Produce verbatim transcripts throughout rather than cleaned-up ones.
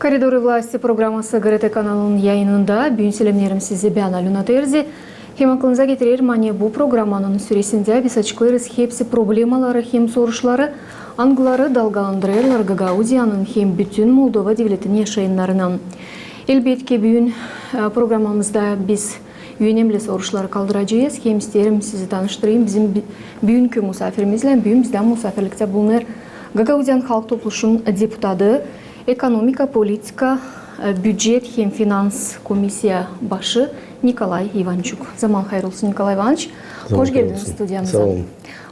Koridorı vlasti programası GRT kanalının yayınında. Büün selämneerim sizi bän, Alöna Terzi. Hem aklınıza getirerim, ani bu programanın süresindä biz açıklêêrız hepsi problemaları hem soruşları, angıları dalgalandırêrlar Gagauziyanın hem bütün Moldova devletin yaşayannarını. Elbetki, büün, e, programamızda biz önemli soruşları kaldıracez. Hem isteerim sizi tanıştırayım bizim bi-, büünkü musaafirimiznän. Büün bizdä musaafirliktä bulunêr Gagauziyanın Halk Topluşunun deputadı, ekonomika, politika, e, bücet hem finans komisiya başı Nikolay İvançuk. Zaman hayır olsun, Nikolay İvanç. Hoş geldiniz studiyamıza. Sağ olun.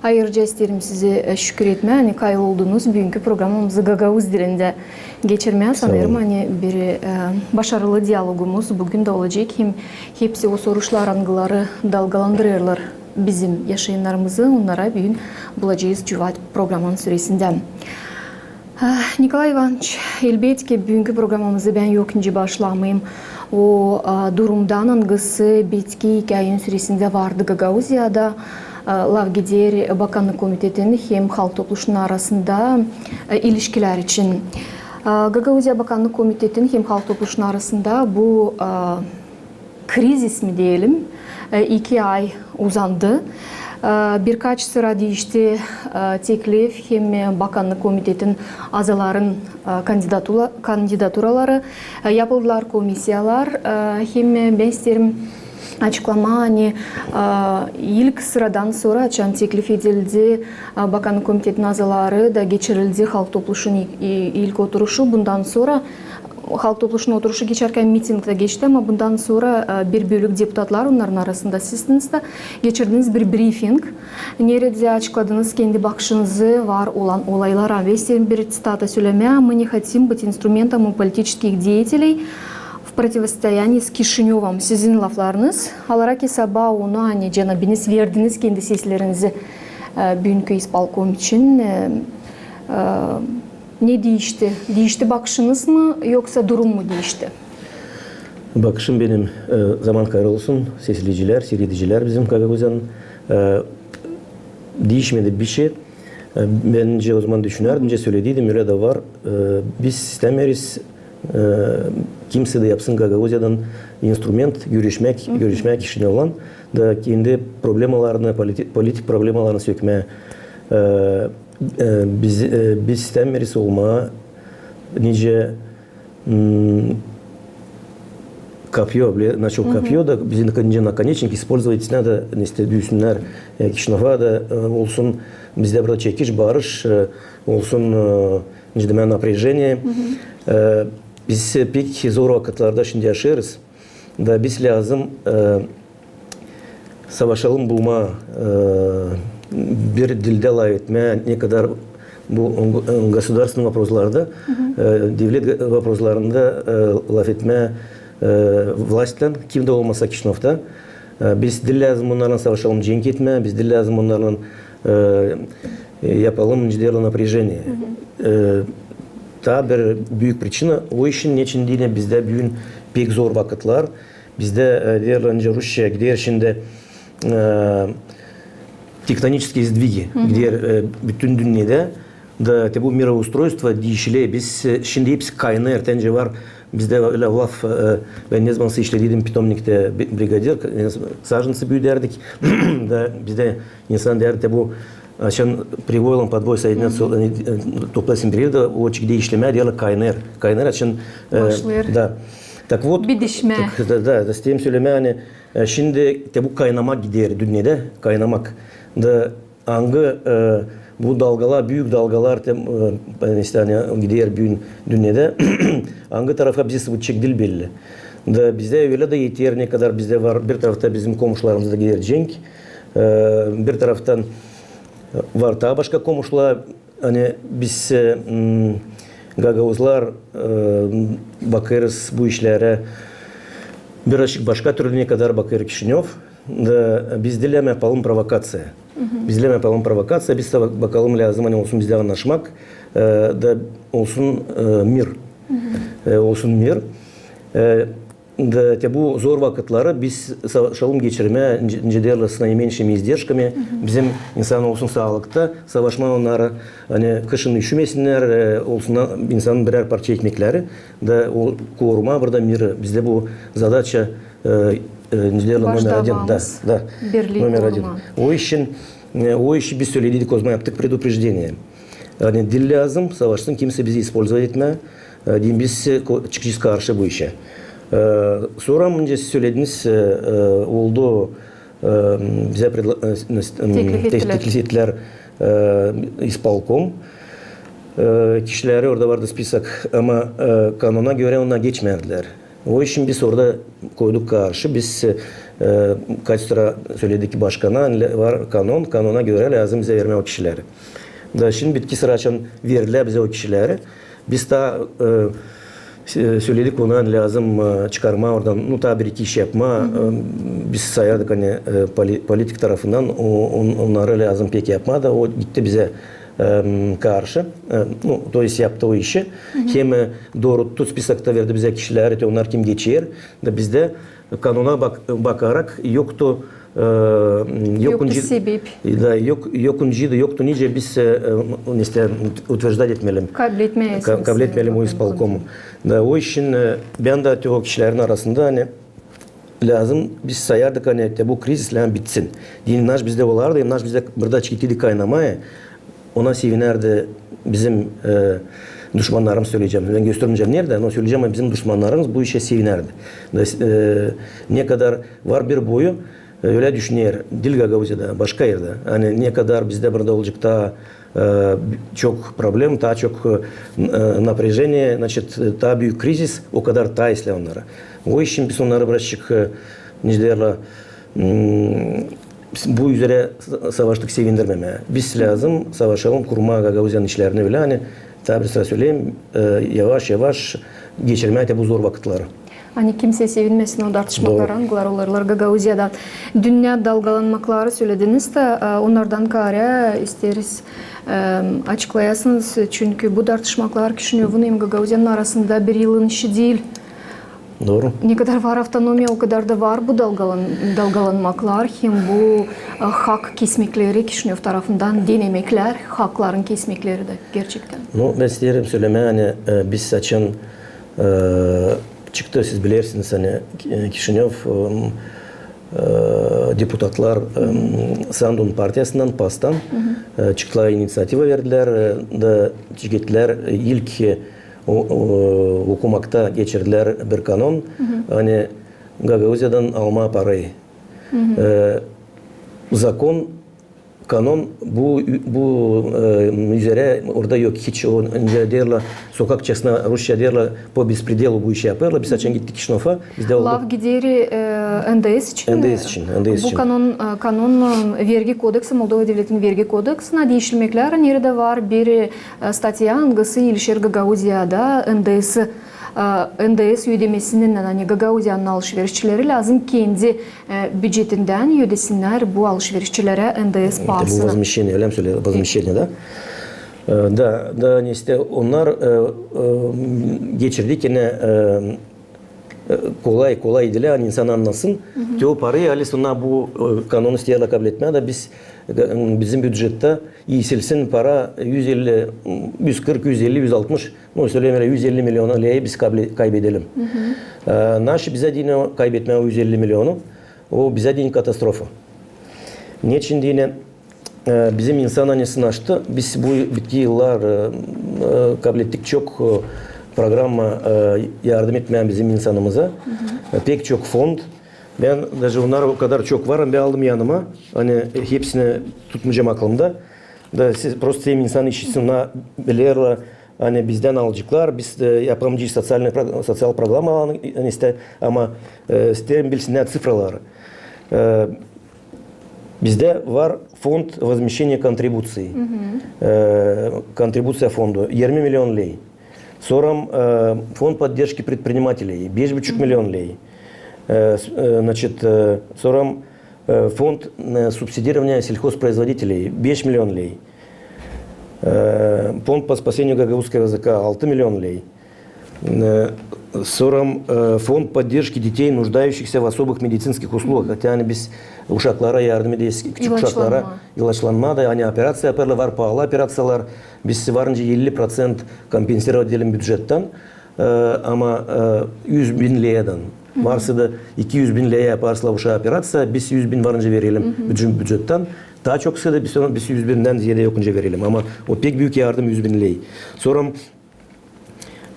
Ayırıca isteerim sizi, e, şükür etmää, ani kayıl oldunuz büünkü programamızı gagauz dilindä geçirmää. Sanêrım, ani bir, e, başarılı dialogumuz büün dä olacek. Hem hepsi o soruşlar, angıları dalgalandırêrlar bizim yaşayannarımızı, onnara büün bulacez cuvaap programanın süresindä. Ah, Nikolay İvanç, elbetki, büünkü programamızı bän yok nicä başlamayım o, a, durumdan, angısı bitki iki ayın süresindä vardı Gagauziyada, a, lafgider Bakannık komitetin hem Halk Topluşunun arasında, e, ilişkilär için. A, Gagauziya Bakannık komitetin hem Halk Topluşunun arasında bu, a, krizis mi deyelim, e, iki ay uzandı. E, birkaç sıra diişti, e, teklif hem Bakannık komitetin azaların, e, kandidatula-, kandidaturaları, e, yapıldılar komisiyalar, e, hem bän isteerim açıklamaa, ani, e, ilk sıradan sora, açan teklif edildi, e, Bakannık komitetin azaları da geçirildi Halk Topluşunun i-, i-, ilk oturuşu. Bundan sora Halk Topluşunun oturuşu geçärkän miting dä geçti, ama bundan sora, e, bir bölük deputatlar, onnarın arasında sizsiniz dä, geçirdiniz bir brifing, neredä açıkladınız kendi bakışınızı var olan olaylara. Hem isteerim bir ţitata sölemää: «Мы не хотим быть инструментом у политических деятелей в противостоянии с Кишинёвом». Sizin laflarınız. Alarak esaba onu, ani cenabiniz verdiniz kendi seslerinizi, e, büünkü ispolkom için, e, e, Ne diişti? Diişti bakışınız mı, yoksa durum mu diişti? Bakışım benim, e, zaman hayır olsun, sesleyicilär, siiredicilär bizim Gagauziyanın, e, diişmedi bişey. E, bän nicä o zaman düşünärdim, nicä sölediydim, ölä dä var. E, biz istämeeriz, e, kimsey dä yapsın Gagauziyadan instrument, görüşmäk, görüşmäk Kişinövlan da kendi problemalarını, politi-, politik problemalarını sökmää. E, E, biz, e, biz istämeeriz olmaa nicä, m, копьё, били, значит, копьё da, bizim nicä наконечник использовать etmää da, işte, düüsünnär, e, Kişinöva da, e, olsun bizdä burada çekiş, barış, e, olsun, e, nicä demää, напряжение. E, biz pek zor vakıtlarda şindi yaşêêrız. Da biz lääzım, e, savaşalım bulmaa, e, bir dildä lafetmää, ne kadar bu, e, государственный вопрос-larda, e, devlet вопрос-larında, e, lafetmää, e, властьтан, kim dä olmasa Kişinövda. E, biz diil lääzım onnarlan savaşalım, cenk etmää, biz diil lääzım onnarlan, e, e, yapalım, nicä deerlär, напряжение. E, taa bir büük pričina, o işin neçin deyni bizdä büün pek zor vakıtlar. Bizdä, e, deerlär, nicä rusça gider şindi, e, тектонические сдвиги gider, e, bütün dünnedä. Da te bu мироустройство diişiler, biz, e, şindi hepsi kaynêêr, te nicä var. Bizdä ölä laf, e, bän ne zamansa işlediydim pitomniktä, bi-, brigadir, e, саженцы büüdärdik. Da bizdä insan deerdi, te bu, açan привой-lan подвой соединяться, e, toplasın bir erä, da o çıkêr işlemää, deerlär, kaynêêr. Kaynêêr, açan, e, başlêêr. Da. Так вот, bidişmää. Tak, da, da, da isteerim sölemää, ani, e, şindi te bu kaynamak gider dünnedä, kaynamak. Da angı, e, bu dalgalar, büük dalgalar, te, e, işte, ani gider büün dünnedä, angı tarafa bizi sıvıtacek diil belli. Da bizdä ölä dä eter, ne kadar bizdä var, bir tarafta bizim komşularımızda gider cenk, e, bir taraftan var taa başka komşular, ani biz, e, m, gagauzlar, e, bakêrız bu işlerä birazcık başka türlü, ne kadar bakêr Kişinöv. Da biz diil lääzım yapalım provokaţiya. Biz diil lääzım yapalım provokaţiya, biz sä bak-, bakalım lääzım, ani olsun bizdä annaşmak, e, da olsun, e, мир. E, olsun мир. E, Da te bu zor vakıtları biz savaşalım geçirmää, nicä deerlär, с наименьшими издержками. Bizim insan olsun saalıkta, savaşmaa onnara, ani kışın üşümesinnär, e, olsun insanın birär parça ekmekleri, da o korumaa burada miri. Bizdä bu zadaça, e, e, nicä deerlär, nomer один. Da, da. Birlii korumaa. O için, e, o işi biz söledik, o zaman yaptık предупреждение. Ani diil lääzım savaşsın kimsä bizi использовать etmää, e, deyni biz, e, ko-, çıkacez karşı bu işä. E, sora, nicä siz sölediniz, e, e, oldu, e, bizä predla-, e, s-, e, s-, m, teklif ettilär, e, исполком, e, kişileri, orada vardı spisak, ama, e, kanona görä onnar geçmärdilär. O için biz orada koyduk karşı, biz, e, kaç sıra söledik başkana, var kanon, kanona görä lääzım bizä vermää o kişileri. Da şindi bitki sıra açan verdilär bizä o kişileri. Biz taa, e, s-, söledik ona, lääzım, e, çıkarmaa oradan, nu, taa bir-iki iş yapmaa. E, biz sayardık, ani, e, poli-, politik tarafından o-, on-, onnarı lääzım pek yapmaa da, o gitti bizä, e, karşı. E, nu, то есть yaptı o işi. Hem, e, dooruttu, spisakta verdi bizä kişileri, te onnar kim geçer. Da bizdä kanona bak-, bakarak yoktu, e, yok, yoktu sebep. Da, yok, yok nicä, yoktu nicä biz, e, e, işte, утверждать etmelim. Kabletmeyelim. Ka-, kabletmeyelim o исполкому. Da, o için, e, bän dä te o kişilerin arasında, ani lääzım biz sayardık, ani te bu krizis lääzım bitsin. Deyni naş bizdä olardı, naş bizdä burada çıkêrdı kaynamaya. Ona sevinärdi bizim, e, duşmannarımız, söleyecäm. Bän göstermeyecäm neredä, ama söleyecäm, ani bizim duşmannarımız bu işä sevinärdi. Da, e, ne kadar var bir boyu, e, ölä düşüner, diil Gagauziyada, başka erdä. Ani ne kadar bizdä burada olacek taa, e, çok problem, taa çok, e, n-, e, напряжение, значит, e, taa büük krizis, o kadar taa islää onnara. O için biz onnarı birazçık, e, nicä deerlär, m, bu üzerä sa-, savaştık sevindirmemää. Biz lääzım savaşalım kurmaa Gagauziyanın işlerini ölä, ani taa bir sıra söleyim, e, yavaş-yavaş geçirmää te bu zor vakıtları. Ani kimsey sevinmesin o dartışmaklara, angıları olêrlar Gagauziyada. Dünnä dalgalanmakları sölediniz da, e, onnardan kaarä isteeriz, e, açıklayasınız, çünkü bu dartışmaklar Kişinövun hem Gagauziyanın arasında bir yılın işi diil. Dooru. Ne kadar var avtonomiya, o kadar da var bu dalgalan-, dalgalanmaklar, hem bu, e, hak kesmekleri, Kişinöv tarafından denemeklär, hakların kesmekleri dä gerçektän. Nu, bän isteerim sölemää, ani, e, biz açan, e, çıktı, siz bilersiniz, ani, e, Kişinöv, e, e, deputatlar, e, Sandun partiyasından, PAStan, e, çıktılar, iniţiativa verdilär, e, da çekettilär, e, ilk, e, o, o, okumakta geçirdilär bir kanon, ani Gagauziyadan almaa parayı. E, zakon, kanon bu, bu, e, üzerä orada yok hiç, o, nicä deerlär, sokakçasına, rusça deerlär, по беспределу bu işi yapêrlar. Biz açan gittik Kişinöva, bizdä oldu. Laf gider, e, NDS için mi? NDS için, NDS için. Bu kanon, e, kanon, e, vergi kodeksi, Moldova devletin vergi kodeksına diişilmeklär, neredä var bir, e, statya, angısı ilişer Gagauziyada NDS, e, NDS ödemesininnän, ani Gagauziyanın alışverişçileri lääzım kendi, e, bücetindän ödesinnär bu alışverişçilerä NDS parasını. Bu возмещение, ölä mi söleyim? Возмещение, da? E, da, da, ani işte onnar, e, e, geçirdi kenä, e, e, kolay, kolay diil, ani insan annasın. Te o parayı, ani sora bu, e, kanonu isteerlär kabletmää da biz, e, bizim bücettä iisilsin para üz elli, üz kırk, üz elli, üz altmış, nu, söleyelim ölä, üz elli miliona leyi biz kable-, kaybedelim. E, naşı bizä deyni o kaybetmää o üz elli milionu, o bizä deyni katastrofa. Neçin deyni E, bizim insan, ani sınaştı, biz bu bitki yıllar, e, e, kablettik çok, e, programma, e, yardım etmää bizim insanımıza. E, pek çok fond. Bän daje onnar o kadar çok var, ani bän aldım yanıma. Ani, e, hepsini tutmayacam aklımda. Da siz prosto hem insan işitsin, onnar bilerlär, ani bizdän alaceklar, biz dä yapamayacez soţialnıy pro-, soţial programma, ani işte, ama, e, isteerim bilsinnär ţifraları. E, Bizdä var фонд возмещения контрибуций. E, kontribuţiya fondu, irmi milion ley. Sora, e, фонд поддержки предпринимателей, beş buçuk milion ley. E, s-, e, значит, e, sora, e, фонд, e, субсидирования сельхозпроизводителей, beş milion ley. E, фонд по спасению гагаузского языка, altı milion ley. E, Sora, e, фонд поддержки детей, нуждающихся в особых медицинских услугах. Хотя, ani biz uşaklara yardım ederiz, küçük uşaklara ilaçlanma da, ani operaţiya yapêrlar, var paalı operaţiyalar. Biz varınca elli proţent kompensirovать edelim bücettän, e, ama, e, üz bin leyadän. Varsa da iki üz bin leya yaparsalar uşaa operaţiya, biz üz bin varınca verelim büce-, bücettän. Taa çok sıra biz, biz üz bindän ziyade yokunca verelim. Ama o pek büük yardım, üz bin ley. Sora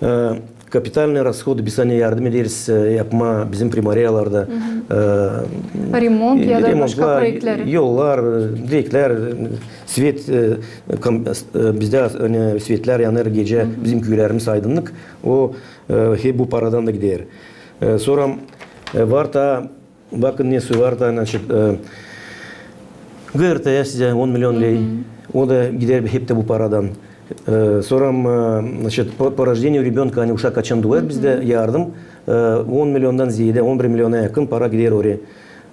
E, kapitalnıy rashodı biz ani yardım ederiz, e, yapmaa bizim primariyalarda, e, remont ya da başka proektleri, yollar, e, direklär, e, svet, e, kam-, e, bizdä ani svetlär yanêr gecä, bizim küülerimiz aydınnık. O, e, hep bu paradan da gider. E, sora, e, var taa Bakın, ne su var taa, значит, e, G R T S sizä on milyon ley. O da gider hep dä bu paradan. E, sora, e, значит, по, по рождению ребёнка, ani uşak açan duuyêr, bizdä yardım, e, on milyondan ziyade, on bir milyona yakın para gider oraya.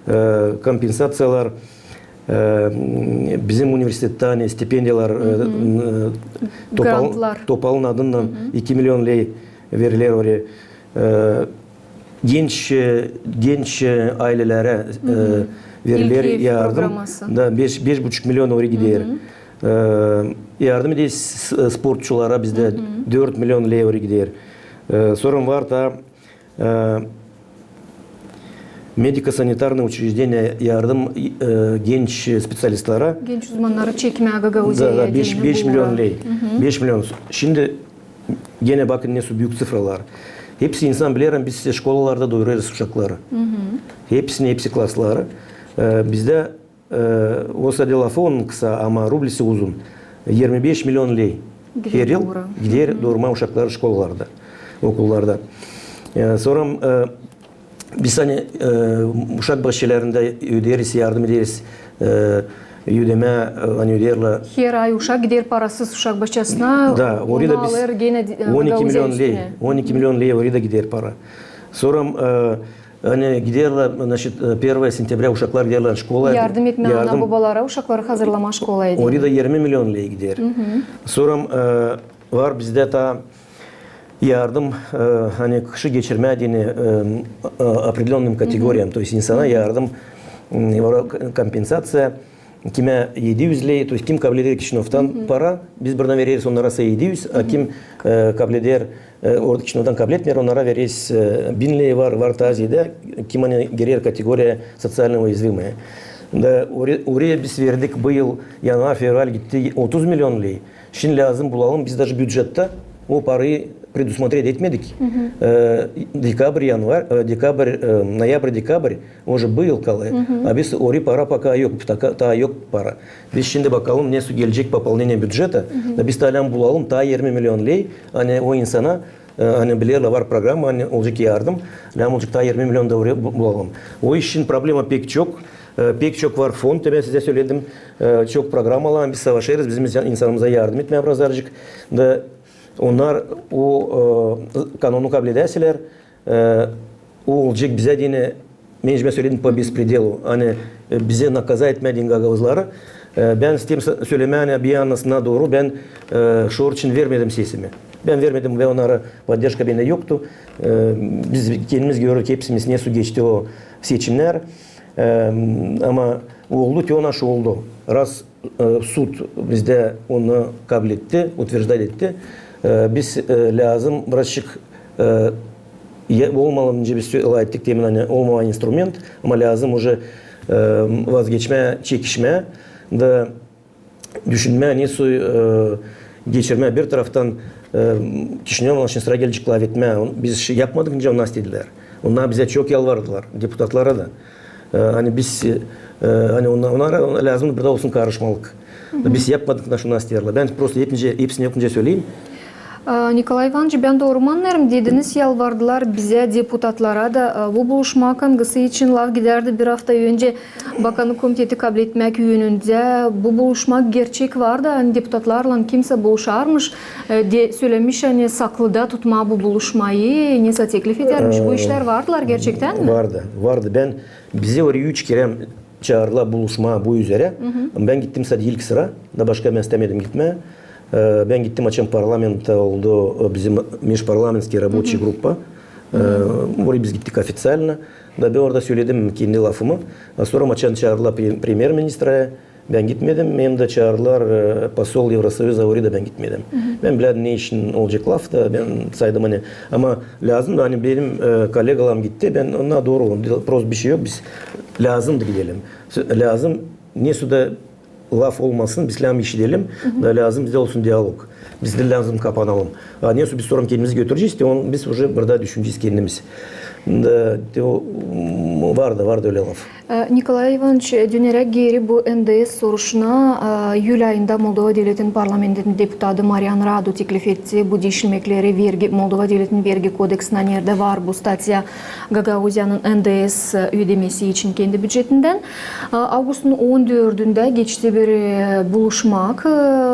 E, kompensaţiyalar, e, bizim universitettä, ani stipendiyalar, e, n-, e, Topal-, Topalın adından iki milyon ley veriler oraya. E, genç, e, genç, e, aylelerä, e, veriler yardım. Da beş, beş buçuk milyon oraya gider. E, yardım ederiz s-, sportçulara, bizdä dört milyon ley oraya gider. E, sora var taa, e, медико-санитарные учреждения, yardım, e, genç spesialistlara. Genç uzmannarı çekmää Gagauziyaya. Da, da, beş, beş milyon ley. Beş milyon. Şindi genä bakın, ne su büük ţifralar. Hepsi insan biler, ani biz şkolalarda doyurêrız uşakları. Hepsini, hepsi klasları. E, bizdä, e, olsa da lafı onun kısa, ama rublisi uzun. Yirmi beş milyon ley her yıl gider doyurmaa uşakları şkolalarda, okullarda. E, sora, e, Biz ani, e, uşak başçalarında öderiz, yardım ederiz, e, ödemää, e, ani öderlär. Her ay uşak gider parasız uşak başçasına. Da, orada biz on iki milyon ley, on iki milyon ley orada gider para. Sora, e, ani giderlär, значит, e, первое сентября uşaklar giderlär şkolaya. Yardım etmää ana-bobalara uşakları hazırlamaa şkolaya. Orada yirmi milyon ley gider. Sora, e, var bizdä taa yardım, e, ani kışı geçirmää deyni, e, e, определённым категориям, то есть insana yardım, m, var kompensaţiya, kimä edi üz ley, то есть kim kableder Kişinövdan para, biz buradan vereriz onnara edi üz, a kim, e, kableder, e, orada Kişinövdan kabletmeer, onnara vereriz, e, bin ley var, var taa ziyade, kim ani girer kategoriya социально уязвимые. Da ore-, oraya biz verdik bu yıl, yanuar, fevral gitti otuz milyon ley. Şindi lääzım bulalım, biz даже bücetttä o parayı предусмотреть etmedik. E, dekabr, yanuar, e, dekabr, e, noyabr, dekabr, o же bu yıl kalêr. A biz oraya para пока yok, taa, taa yok para. Biz şindi bakalım, ne su gelecek пополнение бюджета. Da biz taa lääzım bulalım taa yirmi milyon ley, ani o insana, e, ani bilerlär, var programa, ani olacek yardım, lääzım olacek taa yirmi milyon da oraya bu-, bulalım. O işin problema pek çok. E, pek çok var fond, bän sizä söledim. E, çok programalar, biz savaşêrız bizim insanımıza yardım etmää biraz azıcık. Da onnar o, e, kanonu kabledäseler, e, o olacek bizä deyni, bän söledim, по беспределу. Ani, e, bizä nakazä etmää deyni gagauzları. E, bän isteerim sölemää, ani bir annasına dooru, bän, e, şor için vermedim sesimi. Bän vermedim ve onnara поддержка bendä yoktu. E, biz kendimiz gördük, hepsimiz, ne su geçti o seçimnär. E, ama oldu, te o naş oldu. Раз, e, sud bizdä onu kabletti, утверждать etti. E, biz, e, lääzım birazcık, e, olmalı, nicä biz lafettik demin, ani olmama instrument, ama lääzım уже, e, vazgeçmää, çekişmää da düşünmää, ne su, e, geçirmää bir taraftan, e, Kişinöv için sıra gelecek lafetmää. Biz şey yapmadık, nicä onnar istedilär. Onnar bizä çok yalvardılar, deputatlara da. E, ani biz, e, ani onnar, onnara lääzım burada olsun karışmalık. Biz yapmadık, naş onnar isteyärlär. Bän prosta hepsini yok nicä söleyim. E, Nikolay İvanıç, bän dooru mu annêêrım, dediniz, yalvardılar bizä, deputatlara da, e, bu buluşma, angısı için laf gidärdi bir afta öncä Bakanlık komiteti kabletmäk önündä. Bu buluşma gerçek vardı, ani deputatlarlan kimsä buluşarmış, e, de sölemiş, ani saklıda tutmaa bu buluşmayı, nesä teklif edärmiş. Bu işlär vardılar gerçektän mi? Vardı, vardı. Bän, bizi oraya üç kerä çaardılar buluşmaa bu üzerä. Bän gittim sade ilk sıra, da başka bän istämedim gitmää. E, bän gittim, açan parlament oldu, e, bizim межпарламентская рабочая группа. E, orayı biz gittik официально. Da bän orada söledim kendi lafımı. A sora açan çaardılar pre-, premyer-ministrayı, bän gitmedim. Hem dä çaardılar, e, посол Евросоюза, orayı da bän gitmedim. Bän bilärdim, ne için olacek laf da, bän saydım, ani, ama lääzımdı, ani benim, e, kollegalarım gitti, bän onnara dooru oldum. Prost bir şey yok, biz lääzımdı gidelim. Lääzım, nesoy da laf olmasın, biz lääzım işidelim, da lääzım bizdä olsun dialog. Biz dä lääzım kapanalım. A nesoy biz sora kendimizi götürecez, te onu biz uje burada düşünecez kendimiz. Da, te o, m, vardı, vardı ölä laf. E, Nikolay İvanıç, e, döneräk geeri bu N D S soruşuna, e, iyul ayında Moldova Devletinin parlamentinin deputatı Marian Radu teklif etti bu diişilmekleri vergi, Moldova Devletinin vergi kodeksinä, neredä var bu statya Gagauziyanın N D S ödemesi için kendi bücetindän. A, avgustun on dördündä geçti bir, e, buluşmak, e,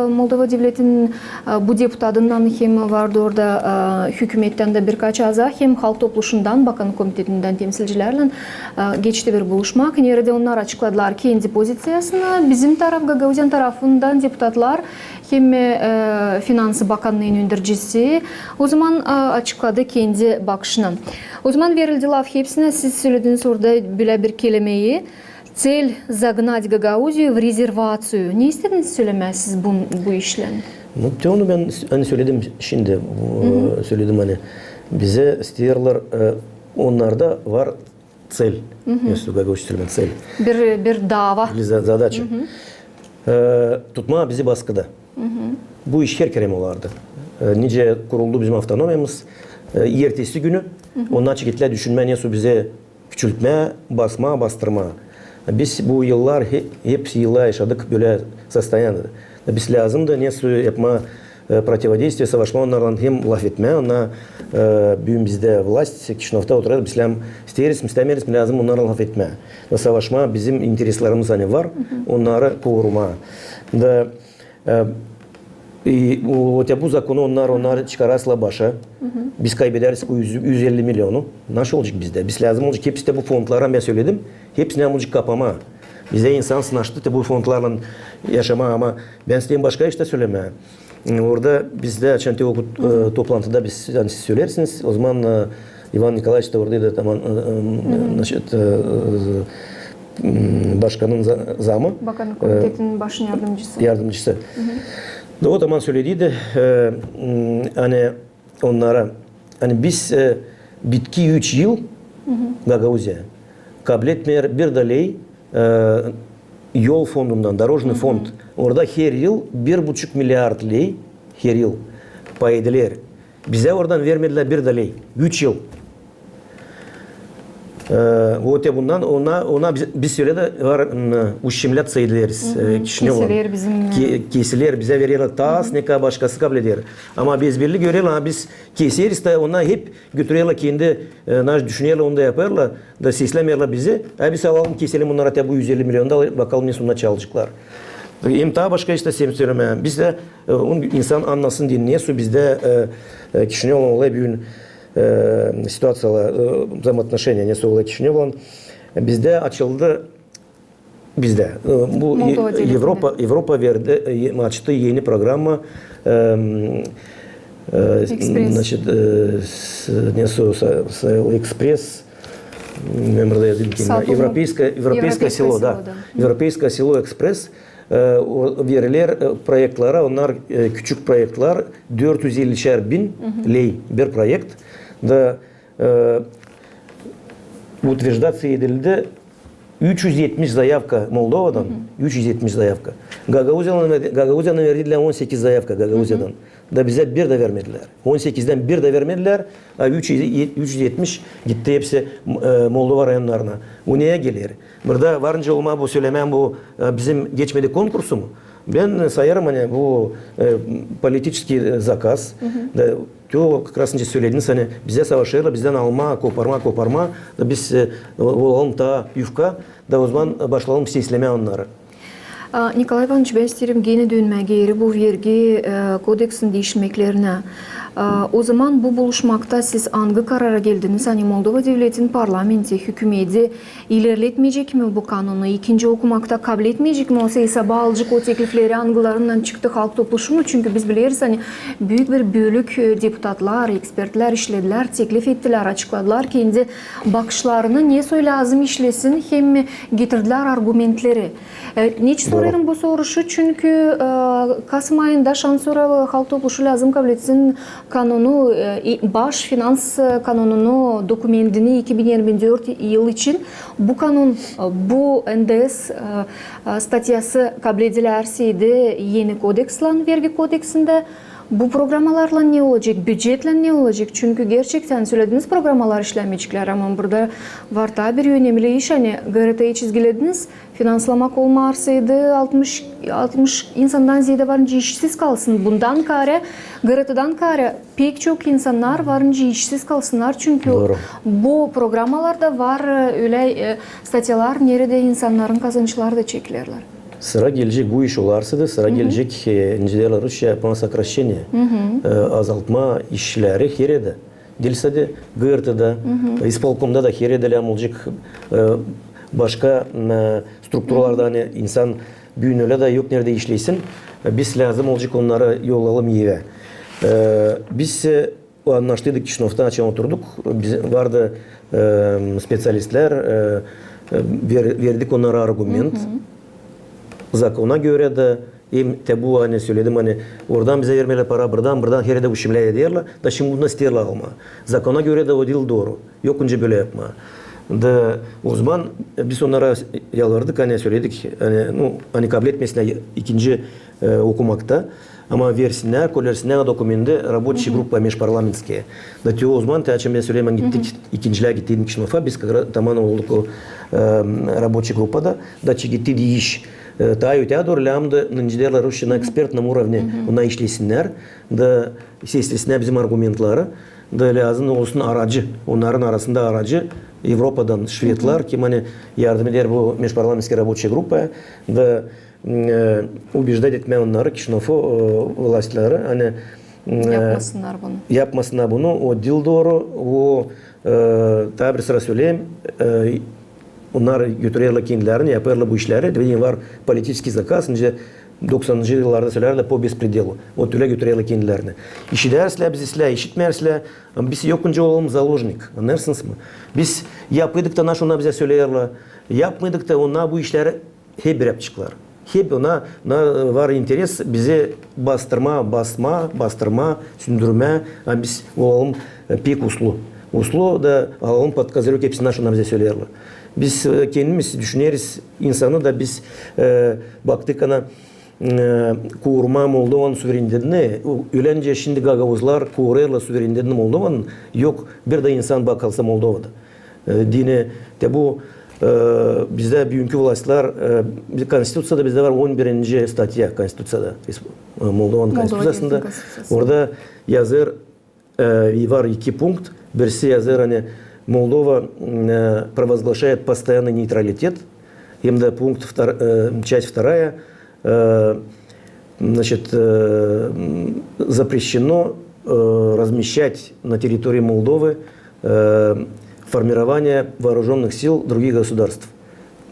Moldova Devletinin, e, bu deputatından hem vardı orada, e, hükümettän dä birkaç aza, hem Halk Topluşundan, Bakanlık Komitetindän temsilcilärlän, e, geçti bir buluşmak. Neredä onnar açıkladılar kendi pozitsiyasını. Bizim taraf, Gagauziyanın tarafından deputatlar hem, e, Finansın bakannıın öndercisi ozaman, e, açıkladı kendi bakışını. Ozaman verildi laf hepsinä, siz sölediniz orada bölä bir kelimeyi, цель загнать Гагаузию в резервацию. Ne istediniz sölemää siz bu, bu işlän? Ну, te onu bän, ani, söledim şindi, bu, söledim, ani, bizä isteerlär, e, onnarda var цель. Nesoy Gagauzcada sölemää, цель. Bir, bir dava. Или за-, задача. E, tutmaa bizi baskıda. Bu iş herkerä olardı. E, nicä kuruldu bizim avtonomiyamız, e, ertesi günü onnar çeketlär düşünmää, nesoy bizi küçültmää, basmaa, bastırmaa. Biz bu yıllar, he-, hepsi yıllar yaşadık bölä состояниеда. Biz lääzımdı nesoy yapmaa, e, противодействие, savaşmaa onnarlan hem lafetmää, onnar, e, büün bizdä власть, Kişinövda oturêr, biz lääzım isteeriz, istämeeriz, lääzım onnarlan lafetmää. Da savaşmaa, bizim intereslerimiz, ani, var, onnarı korumaa. Da, e, i, o, öte bu zakonu onnar, onnar çıkarêrlar başa. Biz kaybederäriz bu üz, üz elli milyonu. Naşey olacek bizdä? Biz lääzım olacek hepsi te bu fondlara, bän söledim, hepsini olacek kapamaa. Bizdä insan sınaştı te bu fondlarlan yaşamaa, ama bän isteerim başka iş tä sölemää. E, orada bizdä, açan te o, e, toplantıda biz, ani, siz söleersiniz, ozaman, e, İvan Nikolaeviç tä oradaydı, tamam, e, e, значит, e, e, m, başkanın za-, zamı. Bakanlık komitetinin başın yardımcısı. Yardımcısı. Da o zaman sölediydi, e, m, ani, onnara, ani, biz, e, bitki üç yıl Gagauziya kabletmeer bir dä ley, e, yol fondundan, дорожный фонд. Orada her yıl bir buçuk milliard ley, her yıl pay ederlär. Bizä oradan vermedilär bir dä ley. Üç yıl. E, öte bundan, ona, ona biz, biz ölä dä var, m, ущемляться edileriz, e, Kişinövlan. Kesilär bizim, e, ke-, kesilär, bizä vererlär taa az, ne kadar başkası kableder. Ama biz belli görerlär, ama biz keseriz dä, onnar hep götürerlär kendi, e, naşey düşünerlär, onu da yapêrlar, da seslämeerlär bizi. A biz alalım, keselim onnara te bu üz elli milyon da, bakalım, nesoy onnar çalaceklar. Hem taa başka iş tä sölemää. Bizdä, e, on, insan annasın deyni, nesoy bizdä, e, e, Kişinövlan olêr büün, e, situaţiyalar, e, взаимоотношения, nesoy olêr Kişinövlan. Bizdä açıldı, bizdä, e, bu Moldova devletindä. Evropa, Evropa verdi, e, açtı eni programma, e, e, значит, e, s-, nesoy sa-, sa-, Экспресс, m, memurda yazdım ki, Европейское, Европейское село, да. Европейское село Экспресс, e, o, veriler, e, proektlara, onnar, e, küçük proektlär, dört üz ellişär bin ley bir proekt. Da, e, утверждаться edildi üç üz etmiş zayavka Moldovadan, üç üz etmiş zayavka. Gagauziyanın verdi, Gagauziyanın verdi on sekiz zayavka Gagauziyadan. Da bizä bir dä vermedilär. On sekizdän bir dä vermedilär, a üç üz, üç üz etmiş gitti hepsi, e, Moldova rayonnarına. Bu neyä geler? Burada varınca olmaa bu sölemää, bu, e, bizim geçmedik konkursu mu? Bän sayêrım, ani bu, e, политический, e, заказ. Da, te o как раз nicä sölediniz, ani bizä savaşêrlar, bizdän almaa, koparmaa, koparmaa. Da biz, e, olalım taa yufka, da ozaman başlayalım seslemää onnarı. A, Nikolay İvanıç, bän isteerim genä dönmää geeri bu vergi, e, kodeksin diişilmeklerinä. Ozaman bu buluşmakta siz angı karara geldiniz, ani Moldova devletin parlamenti, hükümeti ilerletmeyecek mi bu kanunu, ikinci okumakta kabletmeyecek mi, osa esaba alacek o teklifleri, angılarından çıktı Halk Topluşu mu? Çünkü biz bileriz, ani büük bir bölük, e, deputatlar, ekspertlär işledilär, teklif ettilär, açıkladılar kendi bakışlarını, ne soy lääzım işlesin, hem getirdilär argumentleri. E, neçin sorêrım bu soruşu? Çünkü, e, kasım ayında şansora Halk Topluşu lääzım kabletsin kanunu, e, i-, baş finans, e, kanununu, dokumendini iki bin irmi dört yıl için. Bu kanun, e, bu N D S, e, e, statyası kabledilärseydi eni kodekslan, vergi kodeksindä, bu programalarlan ne olacek, bücetlän ne olacek? Çünkü gerçektän sölediniz, programalar işlämeyeceklär, ama burada var taa bir önemli iş, ani G R T'yı çizgilediniz, finanslamak olmarsaydı, altmış, altmış insandan zeedä var nicä işsiz kalsın. Bundan kaarä, G R T'dan kaarä pek çok insannar var nicä işsiz kalsınnar, çünkü bu programalarda var, e, ölä, e, statyalar, neredä insannarın kazançları da çekilerlär. Sıra gelecek, bu iş olarsaydı, sıra gelecek, e, nicä deerlär rusça, yapmaa сокращение, e, azaltmaa işleri heredä. Diil sade G R T'da, ispolkomda da heredä lääzım olacek, e, başka, e, strukturalarda, ani insan büün ölä dä yok neredä işlesin, e, biz lääzım olacek onnarı yollayalım evä. E, biz, e, annaştıydık Kişinövda, açan oturduk, biz, vardı, e, speţialistlär, e, e, ver-, verdik onnara argument. Zakona görä dä, hem te bu, ani söledim, ani oradan bizä vermeerlär para, buradan, buradan, heredä bu şindi ederlär, da şindi bunu isteerlär almaa. Zakona görä dä o diil dooru. Yok nicä bölä yapmaa. Da ozaman biz onnara yalvardık, ani söledik, ani, nu, ani kabletmesinnär ikinci, e, okumakta, ama versinnär, köllersinnär dokumendi рабочая группа межпарламентская. Da te ozaman, te açan bän söleerim, ani gittik, ikincilää gittiydik Kişinöva, biz как раз taman olduk o, e, рабочая группада, da çekettik iş. E, taa ötää dooru lääzımdı, nicä deerlär rusça, на экспертном уровне, onnar işlesinnär, da seslesinnär bizim argumentleri, da lääzım olsun aracı, onnarın arasında aracı, Evropadan şvedlär, kim, ani, yardım eder bu межпарламентская рабочая группа, da, e, убеждать etmää onnarı, Kişinöv, e, властьları, ani, e, yapmasınnar bunu. Yapmasınnar bunu, o diil dooru, o, e, taa bir sıra söleyim, e, onnar götürerlär kendilerini, yapêrlar bu işleri, deyni var политический заказ, nicä doksanıncı yıllarda söleerlär по беспределу. O türlä götürerlär kendilerini. İşidärsälär bizi islää, işitmeerlär, ama biz yok nicä olalım заложник, annêêrsınız mı? Biz yapıydık da, naşey onnar bizä söleerlär, yapmıydık da, onnar bu işleri hep bir yapaceklar. Hep onnar, onnar var interes bizi bastırmaa, basmaa, bastırmaa, sündürmää, ama biz olalım, e, pek uslu. Uslu da alalım под козырёк hepsini, naşey onnar bizä söleerlär. Biz, e, kendimiz düşüneriz insanı da biz, e, baktık, ani, e, korumaa Moldovanın suverenitetini, o, ölä nicä şindi gagauzlar korêrlar suverenitetini Moldovanın, yok bir dä insan bak alsa Moldovada. E, deyni te bu, e, bizdä büünkü властьлар, e, Konstituţiyada bizdä var on birinci statya Konstituţiyada, e, Moldovanın Konstituţiyasında. Orada yazêr, e, var iki punkt. Birisi yazêr, ani Moldova, e, провозглашает постоянный нейтралитет. Hem dä punkt втор-, e, часть вторая, e, значит, e, запрещено, e, размещать на территории Молдовы, e, формирование вооружённых сил других государств.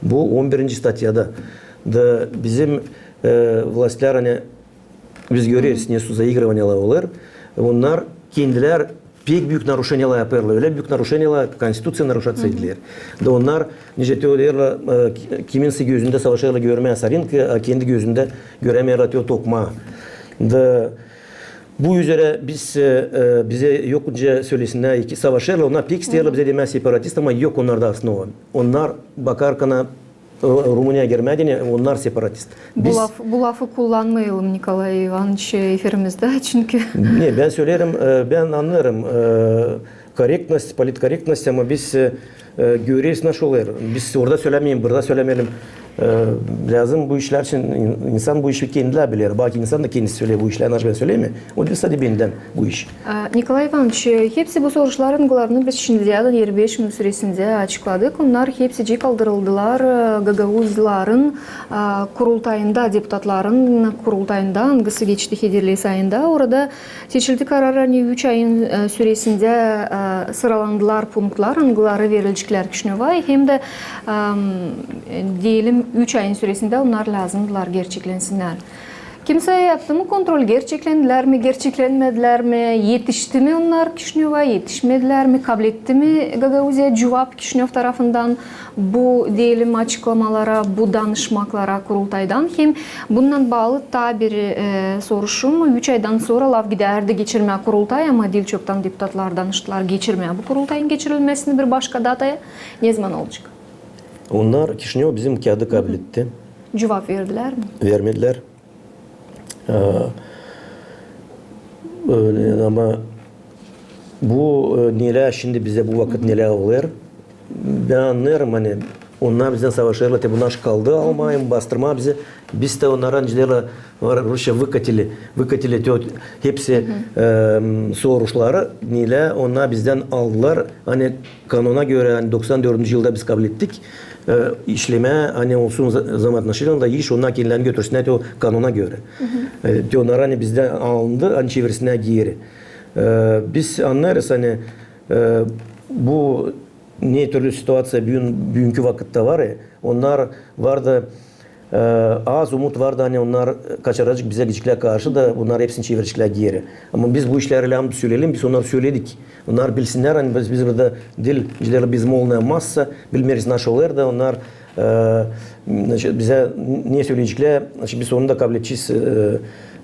Bu on birinci statyada. Da bizim, e, властьлар, ani biz göreriz, ne su заигрываниелär olêr. Onnar kendilär pek büük нарушениелär yapêrlar, ölä büük нарушениелär, Konstituţiya нарушаться edilär. Da onnar, nicä te deerlär, e, ki-, kiminsä gözündä savaşêrlar görmää соринкы, a kendi gözündä görämeerlär te tokmaa. Da bu üzerä biz, e, e, bizä yok nicä sölesinnär, savaşêrlar, onnar pek isteerlär bizä demää separatist, ama yok onnarda основа. Onnar bakarkana, e, Rumıniyaya girmää deyni, onnar separatist. Bu lafı kullanmayalım, Nikolay İvanıç, e, efirimizdä, çünkü... Ne, bän söleerim, e, bän annêêrım, e, корректность, политкорректность, ama biz, e, e, göreriz, naşey olêr. Biz orada sölämeyelim, burada sölämeyelim. E, lääzım bu işlär için in-, insan bu işi kendi biler. Bak, insan da kendisi söleer bu işlär, nasıl bän söleerim. O diil sade bendän bu iş. E, Nikolay İvanıç, e, hepsi bu soruşların, angılarını biz şindiyädän irmi beş gün süresindä açıkladık. Onnar hepsicii kaldırıldılar, e, gagauzların, e, kurultayında, deputatların kurultayında, angısı geçti Hederli sayında. Orada seçildi karar, ani üç ayın, e, süresindä, e, sıralandılar punktlar, angıları verilecklär Kişinöva, hem dä, e, deyelim, üç ayın süresindä onnar lääzımdılar gerçeklensinnär. Kimsey yaptı mı kontrol, gerçeklendilär mi, gerçeklenmedilär mi, etişti mi onnar Kişinöva, etişmedilär mi, kabletti mi Gagauziya cuvap Kişinöv tarafından bu, deyelim, açıklamalara, bu danışmaklara kurultaydan? Hem bununnan baalı taa bir, e, soruşum. Üç aydan sora laf gidärdi geçirmää kurultay, ama diil çoktan deputatlar danıştılar geçirmää bu kurultayın geçirilmesini bir başka dataya. Ne zaman olacek? Onnar, Kişinöv bizim kiyaadı kabletti. Cuvap verdilär mi? Vermedilär. E, ölä, ama bu, e, nelär şindi bizä bu vakıt, nelär olêr? Bän annêêrım, ani onnar bizdän savaşêrlar, te bu naş kaldı almaa hem bastırmaa bizi. Biz dä onnara, nicä deerlär, var rusça, выкатили, выкатили te o hepsi, e, soruşları, nelär onnar bizdän aldılar. Ani kanona görä, ani doksan dördüncü yılda biz kablettik, e, işlemää, ani olsun за-, взаимоотношения, da iş onnar kendilerini götürsinnär te o kanona görä. E, te onnar, ani bizdän alındı, ani çevirsinnär geeri. E, biz annêêrız, ani, e, bu ne türlü situaţiya büün, büünkü vakıtta var, e, onnar vardı, e, az umut vardı, ani onnar kaçıracek bizä gıcıklää karşı da, bunnar hepsini çevireceklär geeri. Ama biz bu işleri lääzım söleyelim, biz onnara söledik. Onnar bilsinnär, ani biz, biz burada diil, nicä deerlär, без молнии масса, bilmeeriz, nasıl olêr da onnar, e, значит, bizä ne söleyeceklär, значит, biz onu da kabledecez, e,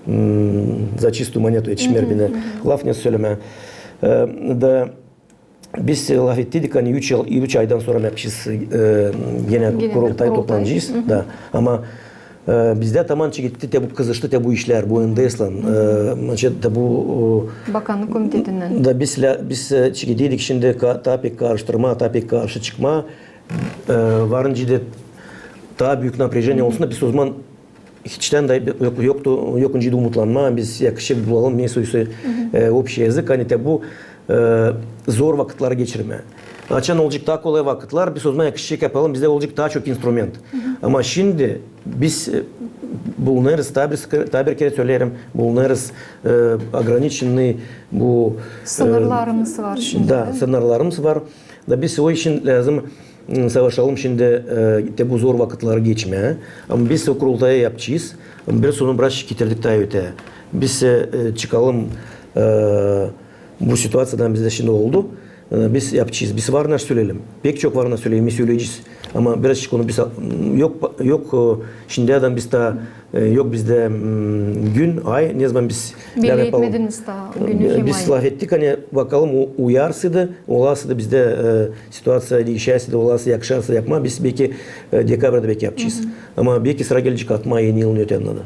m, за чистую монету, etişmeer bendä laf ne sölemää. E, da biz laf ettiydik, ani üç yıl, üç aydan sora yapacez, e, genä kurultay, toplanacez. Da. Ama, e, bizdä taman çeketti te bu, kızıştı te bu işlär, bu NDS-lan. E, значит, te bu, o, Bakannık komitetindän. Da biz, biz, e, çekettiydik şindi ka-, taa pek karıştırmaa, taa pek karşı çıkmaa. E, var nicä dä taa büük напряжение olsun da biz ozaman hiçtän dä yok, yoktu, yok nicä dä umutlanmaa, biz yakışacek bulalım, ne soysa, e, общий язык, ani te bu, e, zor vakıtları geçirmää. Açan olacek taa kolay vakıtlar, biz ozaman yakışacek yapalım, bizdä olacek taa çok instrument. Ama şindi biz, e, bulunêrız, taa bir, taa bir kerä söleerim, bulunêrız, e, ограниченный bu, e, sınırlarımız var şindi. Da, sınırlarımız var. Da biz o için lääzım, m, savaşalım şindi, e, te bu zor vakıtları geçmää. Ama biz o kurultayı yapacez. Ama biraz onu biraz ketirdik taa öteyä. Biz, e, e, çıkalım, e, bu situaţiyadan bizdä şindi oldu. E, biz yapacez. Biz var ne söleyelim. Pek çok var ne söleyelim, biz söleyecez. Ama birazçık onu biz, m, yok, yok, o, şindiyädän biz taa E, yok bizdä, m, gün, ay, ne zaman biz laf yapalım. Belli etmediniz taa günü hem ayı. Biz laf ettik, ani bakalım, o, uyarsaydı, olasaydı bizdä, e, situaţiya diişärseydi, olasaydı yakışarsa yapmaa, biz beki, e, dekabrda beki yapacez. Ama beki sıra gelecek atmaa Eni yılın öteyindän dä.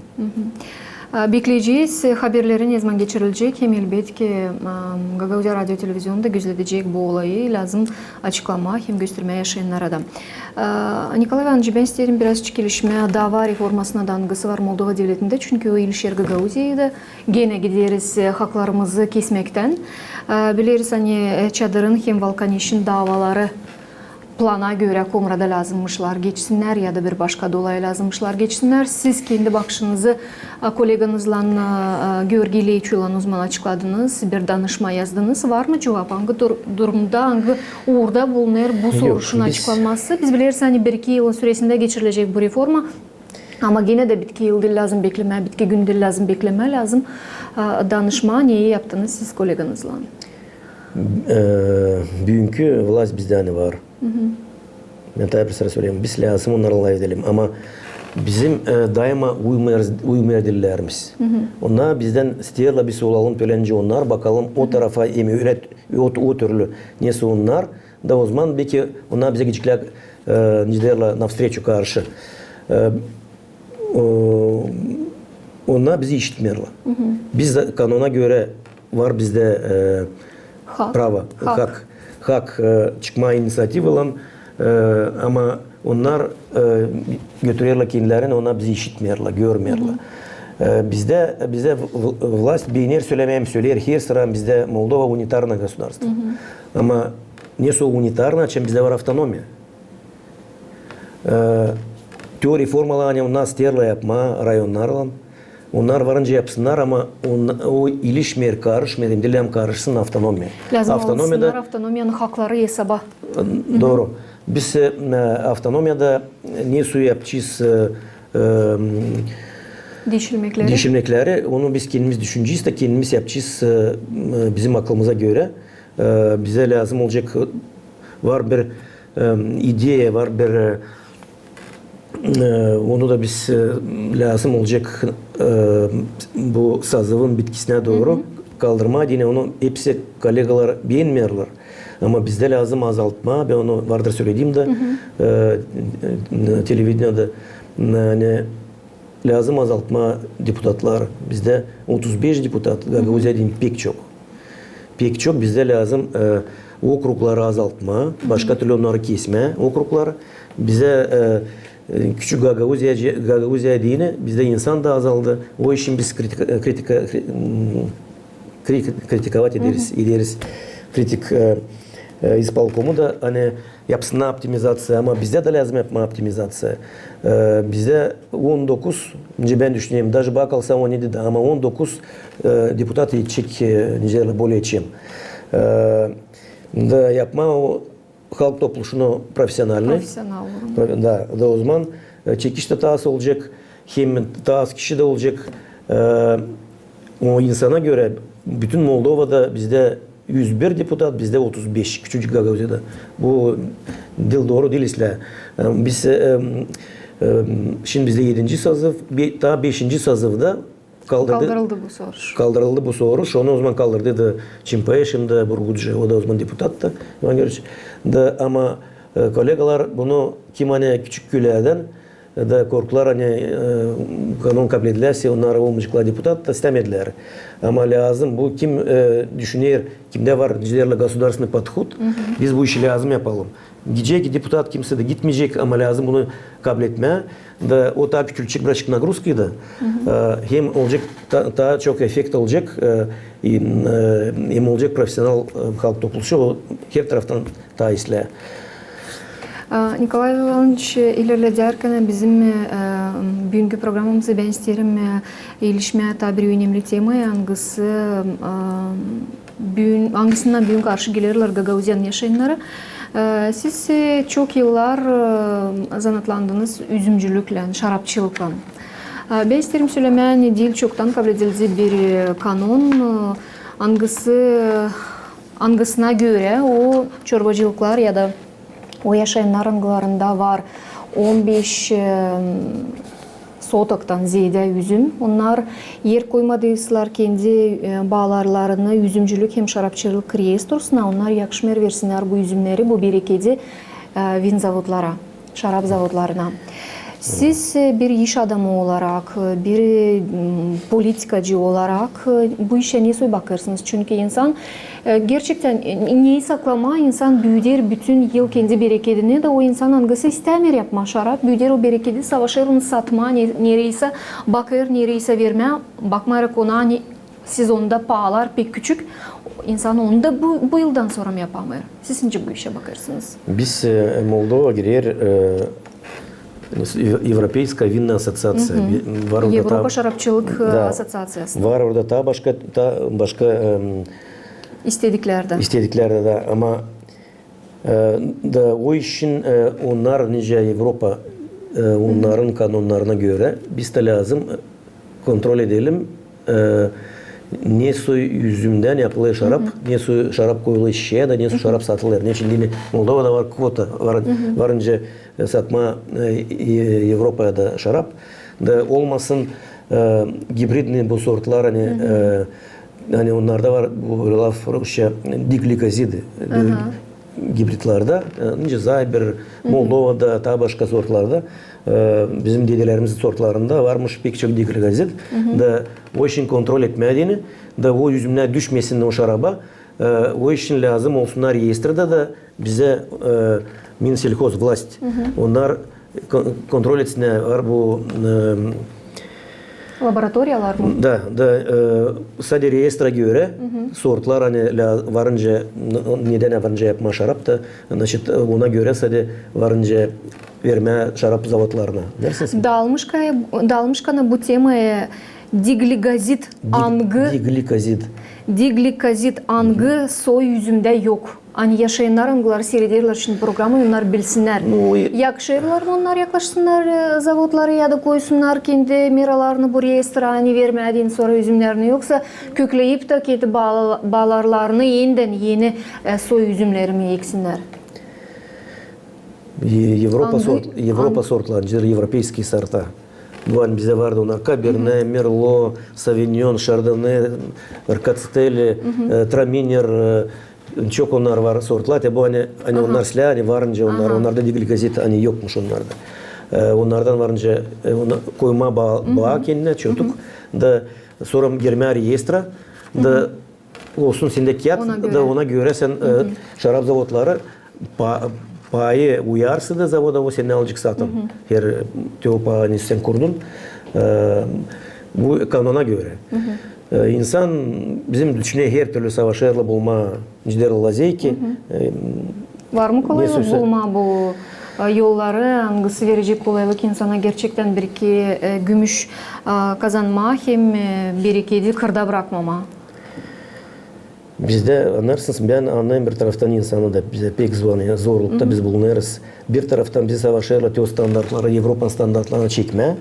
E, bekleyecez, e, haberleri ne zaman geçirilecek, hem elbetki, e, Gagauziya radio televizionunda gözledecek bu olayı, lääzım açıklamaa hem göstermää yaşayannara da. E, Nikolay İvanıç, bän isteerim birazçık ilişmää daava reformasına da, angısı var Moldova devletindä, çünkü o ilişer Gagauziyayı da, genä gideriz, e, haklarımızı kesmektän. E, bileriz, ani, e, Çadırın hem Valkaneşin daavaları plana görä Komrada lääzımmışlar geçsinnär ya da bir başka dolayı lääzımmışlar geçsinnär. Siz kendi bakışınızı, e, koleganızlan, e, e, Georgiy İlyiçlan ozaman açıkladınız, bir danışma yazdınız. Var mı cuvap? Angı dur-, durumda, angı uurda bulunêr bu soruşun açıklanması? Biz bileriz, ani bir-iki yılın süresindä geçirilecek bu reforma. Ama genä dä bitki yıl diil lääzım beklemää, bitki gün diil lääzım beklemää, lääzım, e, danışmaa, neyi yaptınız siz koleganızlan. E, büünkü vlast bizdä ani var. Bän taa bir sıra söleyim, biz lääzım onnara laf edelim. Ama bizim, e, daima uymêêrız, uymêêr dillärimiz. Onnar bizdän isteerlär, biz olalım bölä nicä onnar, bakalım o tarafa, hem ölä, o, o türlü, nesoy onnar. Da ozaman beki onnar bizä gideceklär, e, nicä deerlär, навстречу, karşı. E, o, onnar bizi işitmeerlär. Biz dä kanona görä var bizdä, e, pravo, hak, hak, e, çıkmaa iniţiativaylan, e, ama Onnar, e, götürerlär kendilerini, onnar bizi işitmeerlär, görmeerlär. E, bizdä, bizä v-, v-, vlast beener sölemää, söleer, her sıra bizdä Moldova unitarnaya gosudarstvo. Ama ne soy unitarnaya, açan bizdä var avtonomiya. E, te o reformalar, ani onnar isteerlär yapmaa rayonnarlan, onnar varınca yapsınnar, ama on-, o ilişmeer, karışmêêr, hem diil lääzım karışsın avtonomiya. Lääzım alınsınnar avtonomiyanın hakları esaba. Dooru. Biz, e, avtonomiyada ne soy yapacez, e, e, diişilmekleri, onu biz kendimiz düşünecez da kendimiz yapacez, e, bizim akılımıza görä. E, bizä lääzım olacek, var bir, e, ideya, var bir, e, e, onu da biz, e, lääzım olacek, e, bu sazıvın bitkisinä dooru kaldırmaa, diinä onu hepsi kollegalar beenmeerlär. Ama bizdä lääzım azaltmaa, bän onu vardır sölediim dä, e, e, televideniyada, ani lääzım azaltmaa deputatları. Bizdä otuz beş deputat, Gagauziyada pek çok. Pek çok, bizdä lääzım, e, okrugları azaltmaa, başka türlü onnarı kesmää, okrugları. Bizä, e, e, küçük Gagauziya, Gagauziya deyni, bizdä insan da azaldı. O için biz kritika, e, kritika, kri-, m, kri-, kritikovat ederiz, ederiz kritik, e, e, ispolkomu da, ani yapsınnar optimizaţiya, ama bizdä dä lääzım yapmaa optimizaţiya. E, bizdä on dokuz, nicä bän düşünerim, daje bakalsa on edi dä, ama on dokuz, e, deputat etecek, e, nicä bolee çem. E, da yapmaa o halk topluşunu profesionalnıy. Profesional. Pro-, da, da o zaman, e, çekiş tä taa az olacek, hem taa az kişi dä olacek. E, o insana görä, bütün Moldovada bizdä üz bir deputat, bizdä otuz beş, küçücük Gagauziyada. Bu diil dooru diil islää. E, biz, e, e, şindi bizdä edinci sazıv, be-, taa beşinci sazıvda kaldırdı, kaldırıldı bu soruş. Kaldırıldı bu soruş. Onu o zaman kaldırdı da Çimpeş, hem dä Burgucı, o da o zaman deputattı, İvan Georgiç. Da, ama, e, kollegalar bunu, kim ani küçük küülerdän, da korktular, ani, e, kanon kabledilärse, onnar olmayaceklar deputat da, istämedilär. Ama lääzım, bu kim, e, düşüner, kimdä var, nicä deerlär, gosudarstvenıy podhod, biz bu işi lääzım yapalım. Gidecek deputat, kimsä dä gitmeyecek, ama lääzım bunu kabletmää. Da o taa küçültecek birazçık nagruzkayı da. E, hem olacek, ta-, taa çok efekt olacek, e, i, e, hem olacek profesional, e, halk topluşu, o her taraftan taa islää. E, Nikolay İvanıç, ilerledärkän bizim, e, büünkü programamızı bän isteerim, e, ilişmää taa bir önemli temaya, angısı, e, büün, angısına büün karşı gelerlär Gagauziyanın yaşayannarı. E, siz, e, çok yıllar, e, zanaatlandınız üzümcülüklän, şarapçılıklan. E, bän isteerim sölemää, ani diil çoktan kabledildi bir, e, kanon, e, angısı, angısına görä o çorbacılıklar ya da o yaşayannar, angılarında var on beş, e, sotoktan zeedä üzüm, onnar er koymadıysalar kendi, e, baalarını üzümcülük hem şarapçılık reyestrusuna, onnar yakışmêêr versinnär bu üzümneri, bu berekedi, e, vinzavodlara, şarap zavodlarına. Siz, e, bir iş adamı olarak, e, bir, m, politikacı olarak, e, bu işä ne soy bakêrsınız? Çünkü insan E, gerçektän, e, neyi saklamaa, insan büüder bütün yıl kendi berekedini da, o insan, angısı istämeer yapmaa şarap, büüder o berekedi, savaşêr onu satmaa, ne-, nereysä bakêr, nereysä vermää, bakmayarak ona, ani sezonda paalar pek küçük, insan onu da bu, bu yıldan sora mı yapamêêr? Siz nicä bu işä bakêrsınız? Biz, e, Moldova girer, e, Ev-, Evropeyska vinna asociaţiya. Var orada Evropa taa, şarapçılık, e, da, asociaţiyası. Var orada taa başka, taa başka, em, istediklär dä. İstediklär dä, da, ama, e, da o işin, e, onnar nicä Evropa, e, onnarın kanonnarına görä, biz dä lääzım, e, kontrol edelim, e, ne soy üzümdän yapılêr şarap, ne soy şarap koyulêr şişeyä da ne soy şarap satılêr. Neçin deyni Moldovada var kvota, var, varınca, e, satmaa, e, e, Evropaya da şarap. Da olmasın, e, gibridnıy bu sortlar, ani, e, ani onnarda var bu laf rusça diglikozid, e, gibridlerdä, e, nicä Zaybir, Moldovada, taa başka sortlarda, e, bizim dedelerimizin sortlarında varmış pek çok diglikozid. Da o işin kontrol etmää deyni, da o üzümnär düşmesin o şaraba, e, o işin lääzım olsunnar reyestrada da bizä, e, Minselhoz, vlast. Onnar ko-, kontrol etsinnär bu, e, laboratoriyalar mı? Da, da, e, sade reestra görä sortlar, ani lä-, varınca, n-, nedän varınca yapmaa şarap da, значит, ona görä sade varınca vermää şarap zavodlarına. Nersiniz? Dalmışka, dalmışka na bu temaya, diglikazid angı, diglikazid, diglikazid angı soy üzümdä yok. Ani yaşayannar, angıları siirederlär şindi programayı, onnar bilsinnär. Yakışêrlar mı onnar yaklaşsınnar, e, zavodları ya da koysunnar kendi meralarını bu reestra, ani vermää deyni sora üzümnerini, yoksa kökleyip tä kendi baa-, baalarını endän eni, e, soy üzümleri mi eksinnär? Evropa sortları, evropeyskiy sortlar, evropeyskiy sortlar. Bu ani bizdä vardı onnar: Kaberne, Merlo, Savinyon, Şardoné, Rkatsteli, e, Traminer, e, çok onnar var sortlar. Te bu ani, ani onnar islää, ani varınca onnar, onnarda diglikazid ani yokmuş onnarda. E, onnardan varınca, e, ona koymaa baa, baa kendinä çotuk. Da sora girmää reestra, da olsun sendä kiyat, da ona görä sän, e, şarap zavodları pa-, paayı uyarsa da zavoda, o sendän alacek satın. Her te o paayı, ani sän kurdun. E, bu kanuna görä. E, insan bizim düşünä her türlü savaşêrlar bulmaa, nicä deerlär, lazeyki. E, var mı kolaylık bulmaa bu, e, yolları, angısı verecek kolaylık insana gerçektän bir-iki, e, gümüş, e, kazanmaa hem, e, bereketi kırda brakmamaa? Bizdä, annarsınız, bän annêêrım bir taraftan insanı da, bizä pek zor, zorlukta biz bulunêrız. Bir taraftan bizi savaşêrlar te o standartları, Evropanın standartlarına çekmää,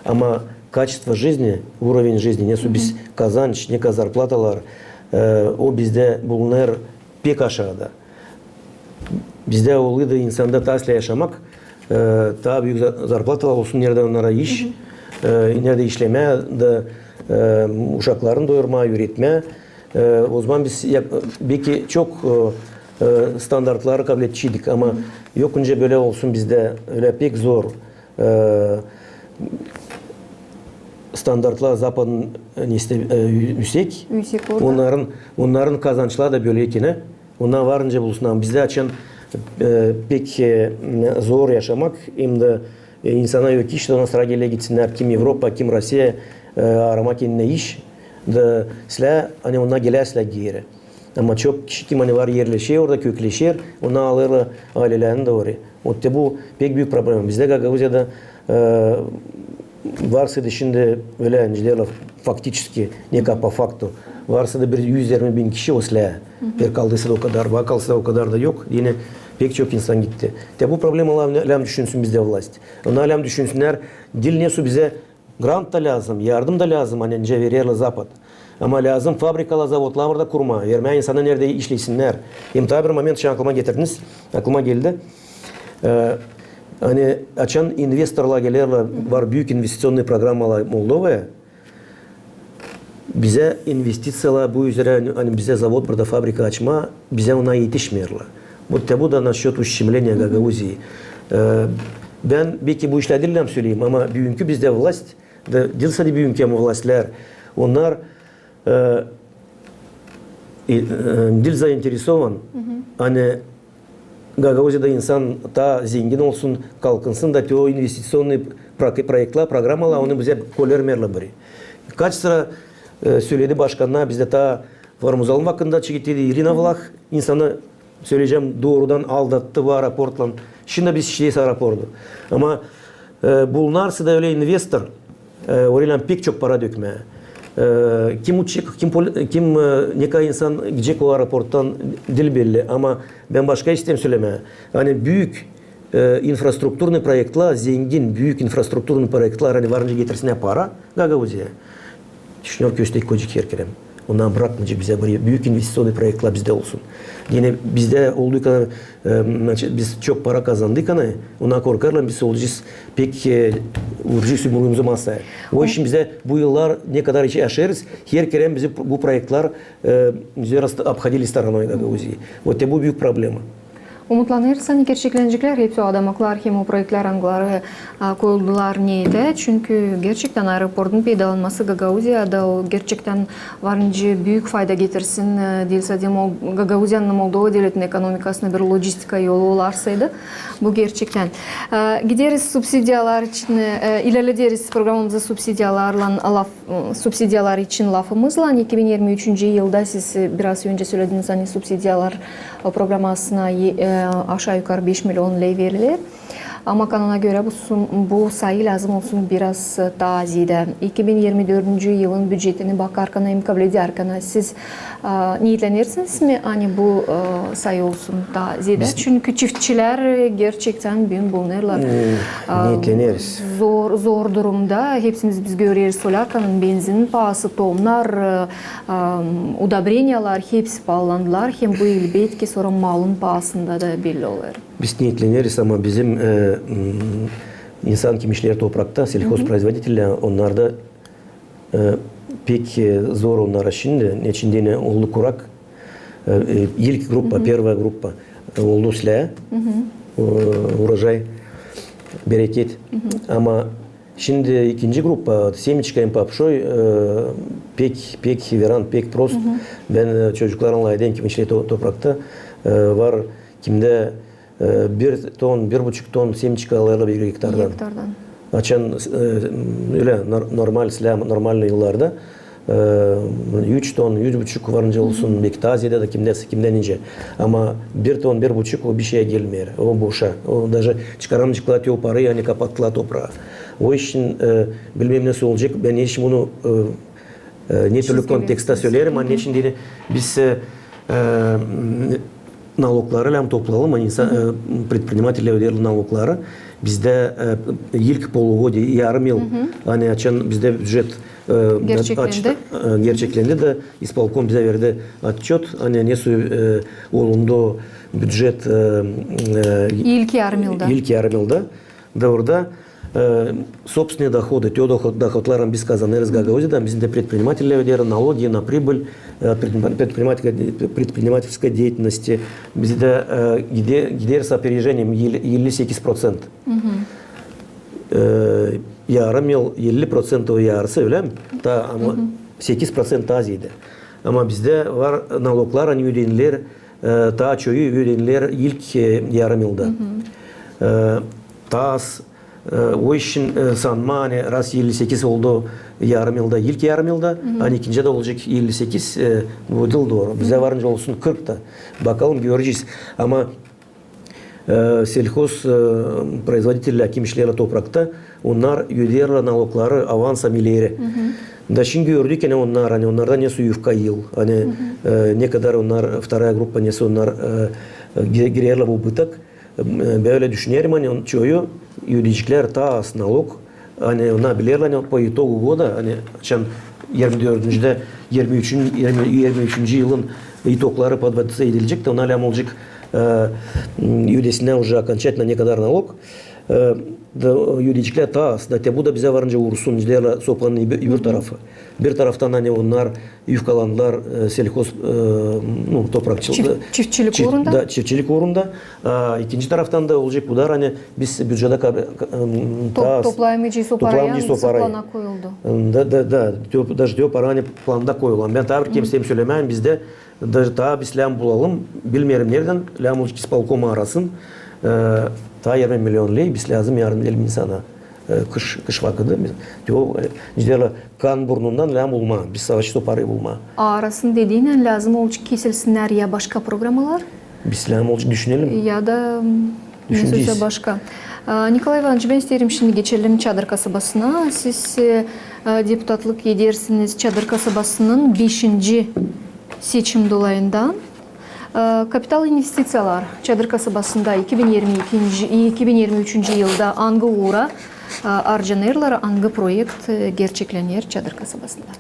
ama kaçestvo jizni, uroven jizni, ne su biz kazanç, ne ka zarplatalar, e, o bizdä bulunêr pek aşaada. Bizdä oluydu insanda taa islää yaşamak, e, taa büük za-, zarplatalar olsun, neredä onnara iş, e, neredä işlemää da, e, uşaklarını doyurmaa, üüretmää. E, ozaman biz ya-, beki çok, e, e, standartları kabledeceydik, ama yok nicä bölä olsun bizdä, ölä pek zor. E, standartlar Zapadın, e, nesä, e, ü-, üüsek. Üüsek orada. Onnarın, onnarın kazançları da bölä ki ne. Onnar varınca bulsun, ama bizdä açan, e, pek, e, zor yaşamak, hem dä, e, insana yok iş, ondan sora geler gitsinnär kim Evropa, kim Rusiya, e, aramaa kendinä iş. Da islää, ani onnar geläsä geeri. Ama çok kişi, kim ani var, erleşer orada, kökleşer, onnar alêrlar aylelerini dä oraya. O te bu pek büük problema. Bizdä Gagauziyada, e, varsaydı şindi ölä, nicä deerlär, faktiçeski, ne ka po faktu, varsaydı bir üz irmi bin kişi, o islää. Eer kaldıysa da o kadar, vakıt kaldıysa da o kadar da yok. Yine pek çok insan gitti. Te bu problema lääzım, lääzım düşünsün bizdä vlast. Onnar lääzım düşünsünnär, diil ne su bizä grant ta lääzım, yardım da lääzım, ani nicä vererlär Zapad. Ama lääzım fabrikalar, zavodlar burada kurmaa, vermää insana neredä işlesinnär. Hem taa bir moment şindi aklıma getirdiniz, aklıma geldi. E, ani açan investorlar gelerlär, var büük investiţiyonnıy programalar Moldovaya, bizä investiţiyalar bu üzerä, ani bizä zavod burada, fabrika açmaa, bizä ona etişmeerlär. Bu te bu da naşöt uşşemleniya Gagauziyi. E, bän beki bu işlär diil lääzım söleyim, ama büünkü bizdä vlast, da diil sade büünkü, ama vlaslär, onnar, e, e, e, diil заинтересован, ani Gagauziyada insan taa zengin olsun, kalkınsın da te o investiţiyonnıy pro-, proektlär, programalar, onu bizä koyêrmeerlär biri. Kaç sıra, e, söledi başkannar, bizdä taa Formuzalın vakıdında çeketiydi İrina Vlah, insana söleyecäm, doorudan aldattı bu aeroportlan. Şindi biz işleeriz aeroportu. Ama, e, bulunarsa da ölä investor, e, oraya pek çok para dökmää. E, kim uçacek, kim pol-, kim, e, ne ka insan gidecek o aeroporttan, diil belli. Ama bän başka isteerim sölemää. Ani büük, e, infrastrukturnıy proektlär, zengin, büük infrastrukturnıy proektlär, ani varınca getirsinnär para Gagauziyaya. Düşüner, köstek koyacek herkerä. Onnar brakmayacek bizä bir büük investiţiyonnıy proektlär bizdä olsun. Yine bizdä oldu, e, значит, biz çok para kazandık, ani onnar korkêrlar, biz olacez pek, e, vuracez yumruumuzu masaya. O için bizä bu yıllar ne kadar yaşêêrız, herkerä bizi bu proektlär, e, bizä rast-, обходили стороной Гагаузию. Вот te bu büük problema. Umutlanêrız, ani gerçekleneceklär hepsi o adamaklar hem o proektlär, angıları, a, koyuldular neetä. Çünkü gerçektän aeroportun peydalanması Gagauziyada, o gerçektän var nicä büük fayda getirsin, e, diil sade Mol-, Gagauziyanın, Moldova devletin ekonomikasına bir logistika yolu olarsaydı. Bu gerçektän. E, gideriz subsidiyalar için, e, ilerlederiz programamızı subsidiyalarlan laf, subsidiyalar için lafımızlan. İki bin irmi üçüncü yılda siz, e, biraz öncä sölediniz, ani subsidiyalar, e, programasına, e, aşaa-yukarı beş million ley veriler. Ama kanuna görä bu sum-, bu sayı lääzım olsun biraz, e, taa zeedä. İki bin irmi dördüncü yılın bücetini bakarkan hem kablederkan, siz, e, neetlenersiniz mi, ani bu, e, sayı olsun taa zeedä? Biz çünkü çiftçilär, e, gerçektän büün bulunêrlar, e, zor, zor durumda. Hepsimiz biz göreriz, solärkanın benzinin paası, tohumnar, e, e, udobreniyalar, hepsi paalandılar. Hem bu, elbetki, sora malın paasında da belli olêr. Biz neetleneriz, ama bizim, e, m, insan, kim işleer toprakta, selhozproizvoditellär, onnarda, e, pek, e, zor onnara şindi, neçin deyni oldu kurak. E, e, ilk grupa, первая группа, e, oldu slää, e, урожай, bereket. Ama şindi ikinci grupa, semçika hem papşoy, e, pek, pek verän, pek prost. Bän, e, çocuklarımnan aydım, kim işleer to-, toprakta, e, var kimdä, e, bir ton, bir buçuk ton semçika alêrlar bir gektardan. Açan, e, ölä nor-, normal slää, normalnıy yıllarda, e, üç ton, üç buçuk var nicä olsun, bir taa zeedä dä kimdä, kimdä nicä. Ama bir ton, bir buçuk, o bişeyä gelmeer, o boşa. O daje çıkaramayaceklar te o parayı, ani kapattılar topraa. O işin, e, bilmeerim, nesoy olacek, bän hiç bunu, e, e, ne türlü kontekstta söleerim, ani neçin deyni biz, e, e, nalogları lääzım toplayalım, ani insan, e, предпринимателлär ödeer nalogları. Bizdä, e, ilk полугодие, yarım yıl, ani açan bizdä bücet, e, açık-, e, gerçeklendi dä, ispolkom bizä verdi otçot, ani nesoy, e, olundu bücet, e, e, ilk yarım yılda. İlk yarım yılda. Da orada, e, собственные доходы, te o doho-, dohodlarlan biz kazanêrız Gagauziyadan, bizim dä предпринимателлär ödeer налоги на прибыль, e, предпринимательская, предпринимательская деятельность. Bizdä, e, gide-, gider с опережением el-, elli sekiz proţent. E, yarım yıl elli proţent, o yarısı, ölä mi? Taa, ama sekiz proţent taa zeedä. Ama bizdä var naloglar, ani ödenilär, e, taa çoyu ödenilär ilk, e, yarım yılda. E, taa az, e, o işin, e, sanmaa, ani раз elli sekiz oldu yarım yılda, ilk yarım yılda, ani ikinci dä olacek elli sekiz, e, bu yıl dooru. Bizä var nicä olsun kırk ta. Bakalım, görecez. Ama e, selhoz, e, производителлär, kim işleerlär toprakta, onnar ödeerlär nalogları avansam ileri. Da şindi gördük, ani onnar, ani onnarda nesoy yufka yıl, ani, e, ne kadar onnar, вторая группа, nesoy onnar, e, e, gi-, girerlär в убыток. E, bän ölä düşünerim, ani on-, çoyu ödeyeceklär taa az nalog, ani onnar bilerlär, ani по итогу года, ani açan irmi dördüncü dä, irmi üçüncü, irmi, irmi üçüncü yılın itogları подводиться edilecek, te onnar lääzım olacek, e, ödesinnär уже окончательно ne kadar nalog, e, da ödeyeceklär taa az, da te bu da bizä var nicä ursun, deyni sopanın öbür tarafı. Bir taraftan, ani onnar yufkalandılar, e, selhoz, e, nu, toprakçı-, çift-, e, çiftçilik uurunda. Da, çiftçilik uurunda. A ikinci taraftan da olacek udar, ani biz bücetä ka-, ka-, em, taa az toplayamayacez o parayı, ani plana koyuldu. Da, da, da, te o, daje te o para, ani planda koyulan. Bän taa bir kimseyä sölemeyim, bizdä daje taa biz lääzım bulalım, bilmeerim neredän, lääzım olacek ispolkom aarasın, e, taa irmi million ley, biz lääzım yardım edelim insana. E, kış, kış vakıdı. Te o, e, deyni, kan burnundan lääzım bulmaa. Biz savaşêrız o parayı bulmaa. Aarasın dediynän lääzım olacek kesilsinnär ya başka programalar? Biz lääzım olacek düşünelim. Ya da, m, nesoysa başka. A, Nikolay İvanıç, bän isteerim şindi geçelim Çadır kasabasına. Siz, e, e, deputatlık edersiniz Çadır kasabasının beşinci seçim dolayından. E, kapital investiţiyalar Çadır kasabasında iki bin irmi ikinci, iki bin irmi üçüncü yılda angı uura, e, arcanêrlar, angı proekt, e, gerçeklener Çadır kasabasında?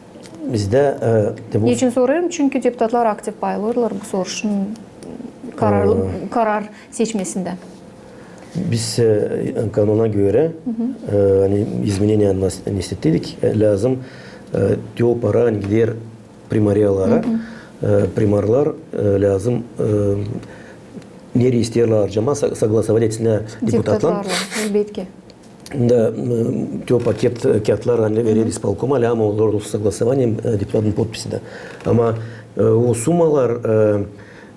Bizdä, e, te bu... Neçin sorêrım? Çünkü deputatlar aktiv paylanêrlar bu soruşun karar, e, karar seçmesindä. Biz, e, kanuna görä, e, ani изменения вносить dedik, e, lääzım, e, te o para, ani gider primariyalara, e, primarlar, e, lääzım, e, nereyi isteerlär harcamaa, sa-, согласовать etsinnär deputatlan. Deputatlarlan, elbetki. Da, e, te o paket, e, kiyatlar, ani, verer ispolkom, ani, ama o должен согласование, e, deputatın potpisindä. Ama, e, o summalar, e,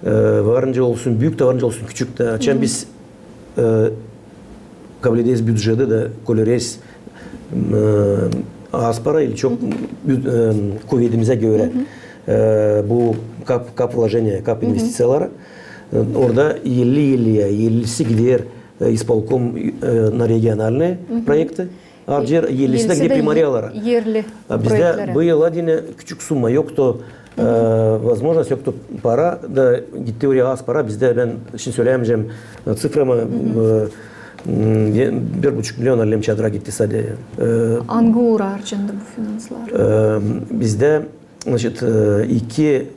e, var nicä olsun büük, da var nicä olsun küçük dä. Açan biz, e, kablederiz bücettä da koleriz, e, az para ili çok, bü-, e, kuvedimizä görä. E, bu kap, kap вложения, kap investiţiyaları. E, orada elli elliä, ellisi gider, e, ispolkom, e, na региональные проекты, harcêêr, ellisi dä gider примариялара. Yerli proektlerä. A bizdä bu yıl ani küçük summa yoktu, e, возможность yoktu, para da gitti oraya az para. Bizdä, bän şindi sölämeyecäm, e, ţiframı, e, m, bir buçuk milyon allem çadıra gitti sade. E, angı uura harcandı bu finanslar? E, bizdä, значит, e, iki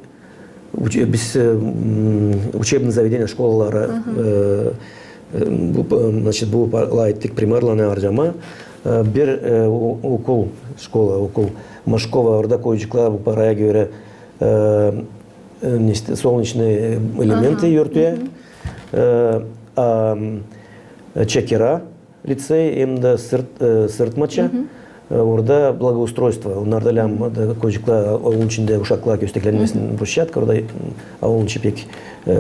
Uç-, biz, e, m, учебное заведение, şkolaları, e, e, bu, e, значит, bu pa-, layık ettik примарlanı harcamaa. E, bir, e, o-, okul, şkola, okul Maşkova, orada koyaceklar bu paraya görä, e, e, işte, солнечные элементы örtüyä. E, a, m, Çekera лицей, hem dä Sırt-, e, Sırtmaça. E, orada благоустройство. Onnar da lääzım, da koyaceklar aulun içindä uşaklar kösteklenmesin, брусчатка, orada, m, aulun içi pek, e,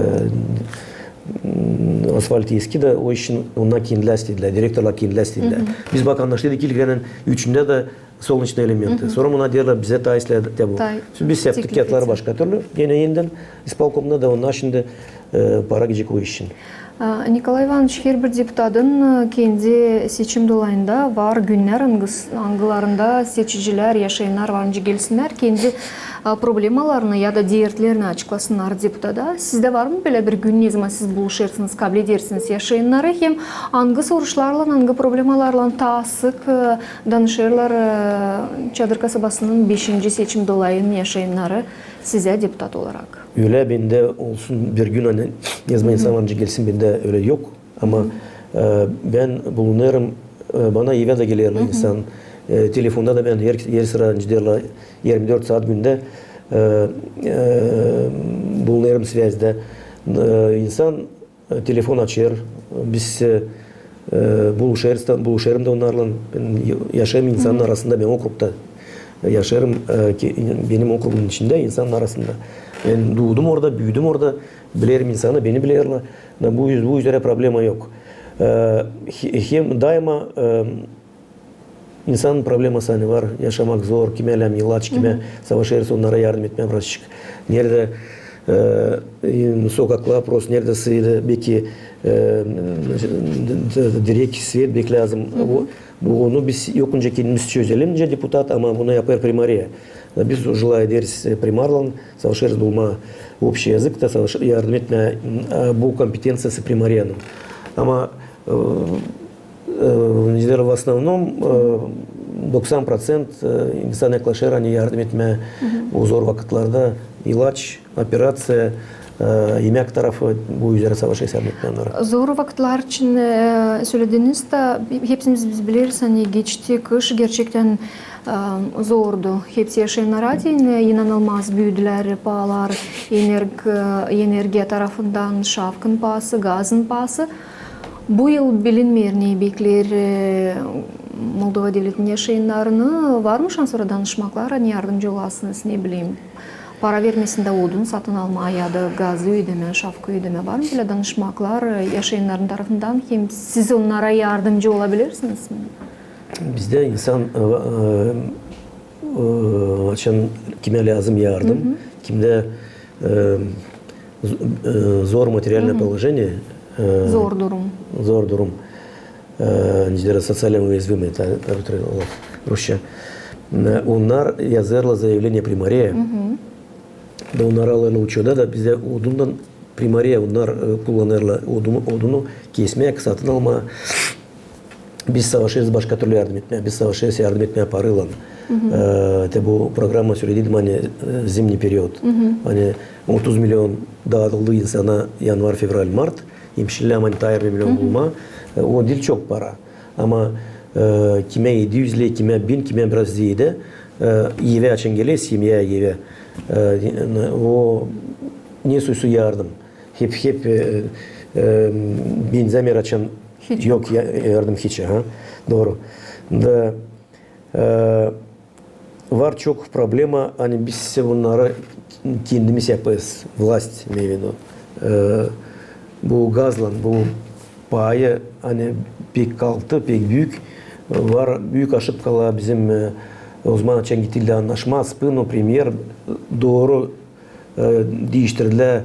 m, asfalt eski da, o için onnar kendilär istedilär, direktorlar kendilär istedilär. Biz bak annaştıydık ilk günün üçündä dä солнечные элементы. Sora buna deerlär, bizä taa islää te bu. Biz yaptık kiyatları başka türlü. Genä enidän ispolkomda da onnar şindi, e, para gidecek o iş için. A, Nikolay İvanıç, herbir deputatın, e, kendi seçim dolayında var günnär, angıs-, angılarında seçicilär, yaşayannar var nicä gelsinnär, kendi, a, problemalarını ya da dertlerini açıklasınnar deputata. Sizdä var mı bölä bir gün, nezaman siz buluşêrsınız, kabledersiniz yaşayannarı, hem angı soruşlarlan, angı problemalarlan taa sık, e, danışêrlar, e, Çadır kasabasının beşinci seçim dolayının yaşayannarı sizä deputat olarak? Ölä bendä olsun bir gün, ani nezaman insan var nicä gelsin, bendä ölä yok. Ama, e, bän bulunêrım, e, bana evä dä gelerlär insan. E, telefonda da bän her, her sıra, nicä deerlär, irmi dört saat gündä, e, e, bulunêrım sväzdä. E, insan, e, telefon açêr, biz, e, e, buluşêrız da, buluşêrım da onnarlan. Bän yaşêêrım insanın arasında, bän okrugda yaşêêrım, e, ke-, benim okrugumun içindä, insanın arasında. Bän duudum orada, büüdüm orada, bilerim insanı, beni bilerlär. Da bu üz-, bu üzerä problema yok. E, he-, hem daima, e, insanın probleması, ani var, yaşamak zor, kimä lääzım ilaç, kimä savaşêrız onnara yardım etmää birazçık. Neredä, e, e, sokaklar prost, neredä sıydı, beki, e, d-, d-, direk svet bek lääzım. Bu, bu, onu biz yok nicä kendimiz çözelim, nicä deputat, ama bunu yapêr primariya. Da biz желаю ederiz, e, primarlan, savaşêrız bulmaa общий язык da savaş-, yardım etmää, e, bu kompetenţiyası primariyanın. Ama, e, e, в основном, e, doksan proţent, e, insan yaklaşêr, ani yardım etmää bu zor vakıtlarda, ilaç, operaţiya, e, imäk tarafı, bu üzerä savaşêrız yardım etmää onnara. Zor vakıtlar için, e, sölediniz da, hepsimiz biz bileriz, ani geçti kış gerçektän, e, zordu. Hepsi yaşayannara deyni, e, inanılmaz büüdülär paalar, energ-, e, energiya tarafından, şafkın paası, gazın paası. Bu yıl bilinmeer, ne bekleer, e, Moldova devletinin yaşayannarını. Var mı şans ora danışmaklar, ani yardımcı olasınız, ne bileyim, para vermesin dä odun satın almaa ya da gazı ödemää, şafkı ödemää? Var mı bölä danışmaklar, e, yaşayannarın tarafından, hem siz onnara yardımcı olabilersiniz mi? Bizdä insan, e, e, e, açan kimä lääzım yardım, kimdä, e, z-, e, zor materialnıe положение, e, zor durum. Zor durum. E, nicä deerlär, социально уязвимые, ta, ta, ta, laf rusça. E, onnar yazêrlar заявление primariyaya. Da onnarı alêrlar uçoda da bizdä odundan primariya, onnar, e, kullanêrlar odunu, odunu kesmäk, satın almaa. Biz savaşêrız başka türlü yardım etmää. Biz savaşêrız yardım etmää paraylan. E, te bu programma sölediydim, ani, e, зимний период. Ani otuz milyon daadıldı insana yanvar, fevral, mart. Hem şindi, ani taa irmi milyon bulmaa. E, o diil çok para. Ama, e, kimä edi üz ley, kimä bin, kimä biraz zeedä, e, evä açan geler, semyä evä, e, o ne suysu yardım. Hep, hep, e, e, benzämeer açan yok ya-, yardım hiç, aha. Dooru. Da, e, var çok problema, ani biz bunnarı kendimiz yapêrız, vlast, imeev vidu. E, bu gazlan, bu paayı, ani pek kalktı, pek büük. Var büük aşıpkalar bizim, e, ozaman açan getirildi annaşma, spın, o premyer, dooru, e, diiştirildi,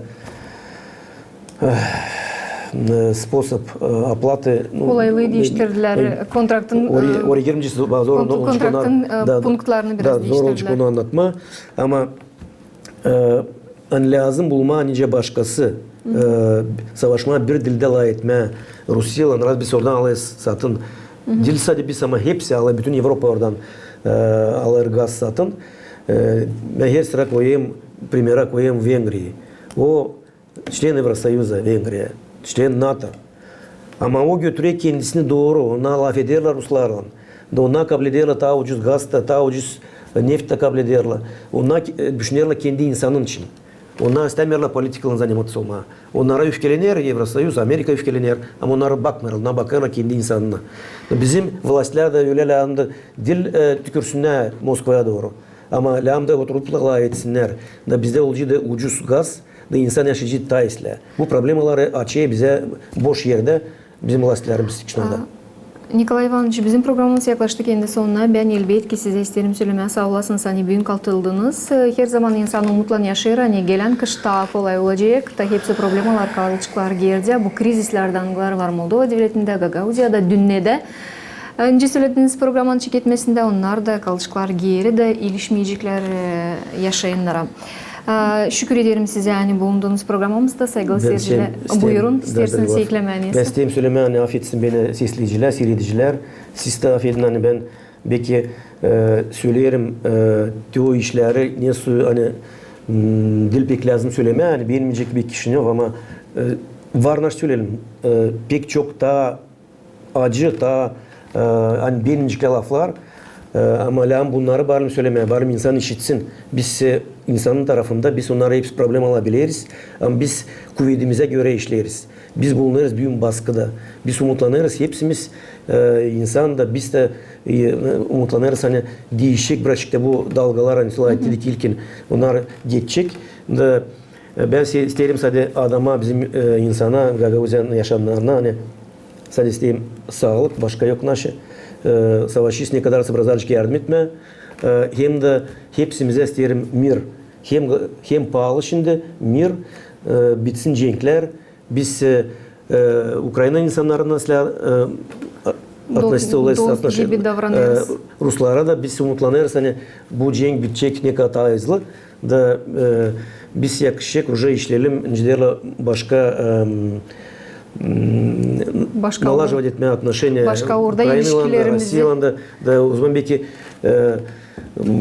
e, sposob, e, oplatı, nu, kolaylıı diiştirdilär, e, kontraktın, ori-, e, ori girmeyecez, zor olacek onu, kontraktın, e, da, da, punktlarını biraz diiştirdilär. Zor olacek onu annatmaa, ama, e, ani lääzım bulmaa nicä başkası, e, savaşmaa, bir dildä lafetmää Rusiyaylan, raz biz oradan alêrız satın. Diil sade biz, ama hepsi alêr, bütün Evropa oradan, e, alêr gaz satın. E, bän her sıra koyêrım, primerä koyêrım Vengriyayı. O член Евросоюза, Венгрия, член НАТО. Ama o götürer kendisini dooru, onnar lafederlär ruslarlan. Da onnar kablederlär taa ucuz gaz da, taa ucuz neft da kablederlär. Onnar, e, düşünerlär kendi insanın için. Onnar istämeerlär politikalan zanimatsä olmaa. Onnara üfkelenär Evrosoyuz, Amerika üfkelenär, ama onnara bakmêêrlar, onnara bakêrlar kendi insanına. Bizim vlasilär dä ölä lääzım da diil, e, tükürsünnär Moskvaya dooru. Ama lääzım da oturup da lafetsinnär. Da bizdä olacek da ucuz gaz, da insan yaşayacek taa islää. Bu problemaları açêr bizä boş erdä bizim vlasilärimiz çıkışlarda. A, Nikolay İvanıç, bizim programamız yaklaştı kendi sonuna. Bän, elbetki, sizä isteerim sölemää saa olasınız, ani büün katıldınız. E, her zaman insan umutlan yaşêêr, ani gelän kış taa kolay olacek. Da hepsi problemalar kalaceklar geridä. Bu krizislär, angıları var Moldova devletindä, Gagauziyada, dünnedä. Öncä sölediniz programanın çeketmesindä, onnar da kalaceklar geridä, ilişmeyeceklär, e, yaşayannara. A, şükür ederim sizä, ani bulundunuz programamızda, saygılı seyircilär. Buyurun, isteersiniz eklemää nesä? Bän isteerim sölemää, ani afetsin beni sesleyicilär, siiredicilär. Siz dä afedin, ani bän beki, e, söleerim, e, te o işleri, nesoy, ani, m, diil pek lääzım sölemää, ani beenmeyecek beki Kişinöv, ama, e, var naşey söleyelim, e, pek çok taa acı, taa, e, ani beenmeyecek laflar, e, ama lääzım bunnarı barın sölemää, barın insan işitsin. Biz, e, insanın tarafında, biz onnarı hepsi problema alabileriz, ama biz kuvedimizä görä işleeriz. Biz bulunêrız büün baskıda. Biz umutlanêrız, hepsimiz, e, insan da, biz dä, e, umutlanêrız, ani diişecek birazçık da bu dalgalar, ani siz lafettiniz ilkin, onnar geçecek. Da, e, bän se-, isteerim sade adama, bizim, e, insana, Gagauziyanın yaşayannarına, ani sade isteerim saalık, başka yok naşey. E, savaşêrız, ne kadar sä birazcık yardım etmää. E, hem dä hepsimizä isteerim mir. Hem, hem paalı şindi mir, e, bitsin cenklär. Biz, e, e, Ukraina insannarına islää, e, atnositsä olêrız, dost gibi davranêrız. E, ruslara da biz umutlanêrız, ani bu cenk bitecek ne kadar taa hızlı. Da, e, biz yakışacek уже işleyelim, nicä deerlär, başka, e, m, налаживать etmää отношения Ukrainaylan da, Rusiyaylan da, da o zaman beki, e,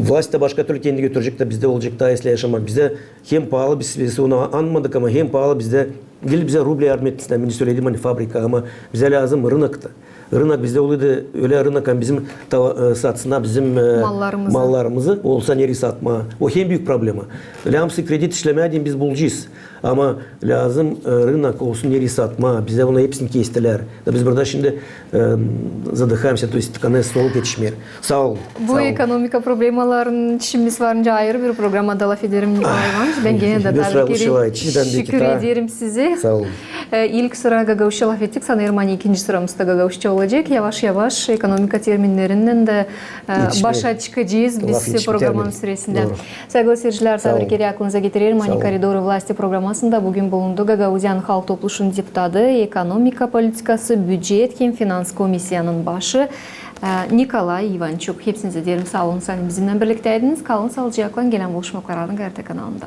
vlast da başka türlü kendini götürecek da bizdä olacek taa islää yaşamak. Bizdä hem paalı, biz, biz onu anmadık, ama hem paalı bizdä, diil bizä rubl yardım etsin, bän söledim, ani fabrika, ama bizä lääzım rınok ta. Rınok bizdä olaydı ölä rınok, ani bizim tava-, e, satsınnar bizim, e, mallarımızı. Olsa nereyi satmaa. O hem büük problema. Lääzım kredit işlemää deyni biz bulacez. Ama lääzım, e, rınok olsun nereyi satmaa. Bizä onu hepsini kestilär. Da biz burada şindi, e, задыхаемся, то есть tıkanêrız, soluk etişmeer. Saa olun. Bu ekonomika problemalarını işimiz varınca ayırı bir programada lafederim, Nikolay İvanıç. Bän genä dä taa bir kerä şükür ederim sizä. Saa olun. E, ilk sıra gagauzça lafettik, sanêrım, ani ikinci sıramız da gagauzça olacek. Yavaş-yavaş ekonomika terminnerindän dä, e, başa çıkacez biz programanın süresindä. Saygılı seyircilär, taa bir kerä aklınıza getirerim, ani Koridorı vlasti programasında büün bulundu Gagauziyanın Halk Topluşunun deputadı, ekonomika politikası, bücet hem finans komissiyanın başı, e, Nikolay İvançuk. Hepsinizä deerim saa olun, ani bizimnän birliktäydiniz. Kalın saalıcaklan, gelän buluşmaklara ART kanalında.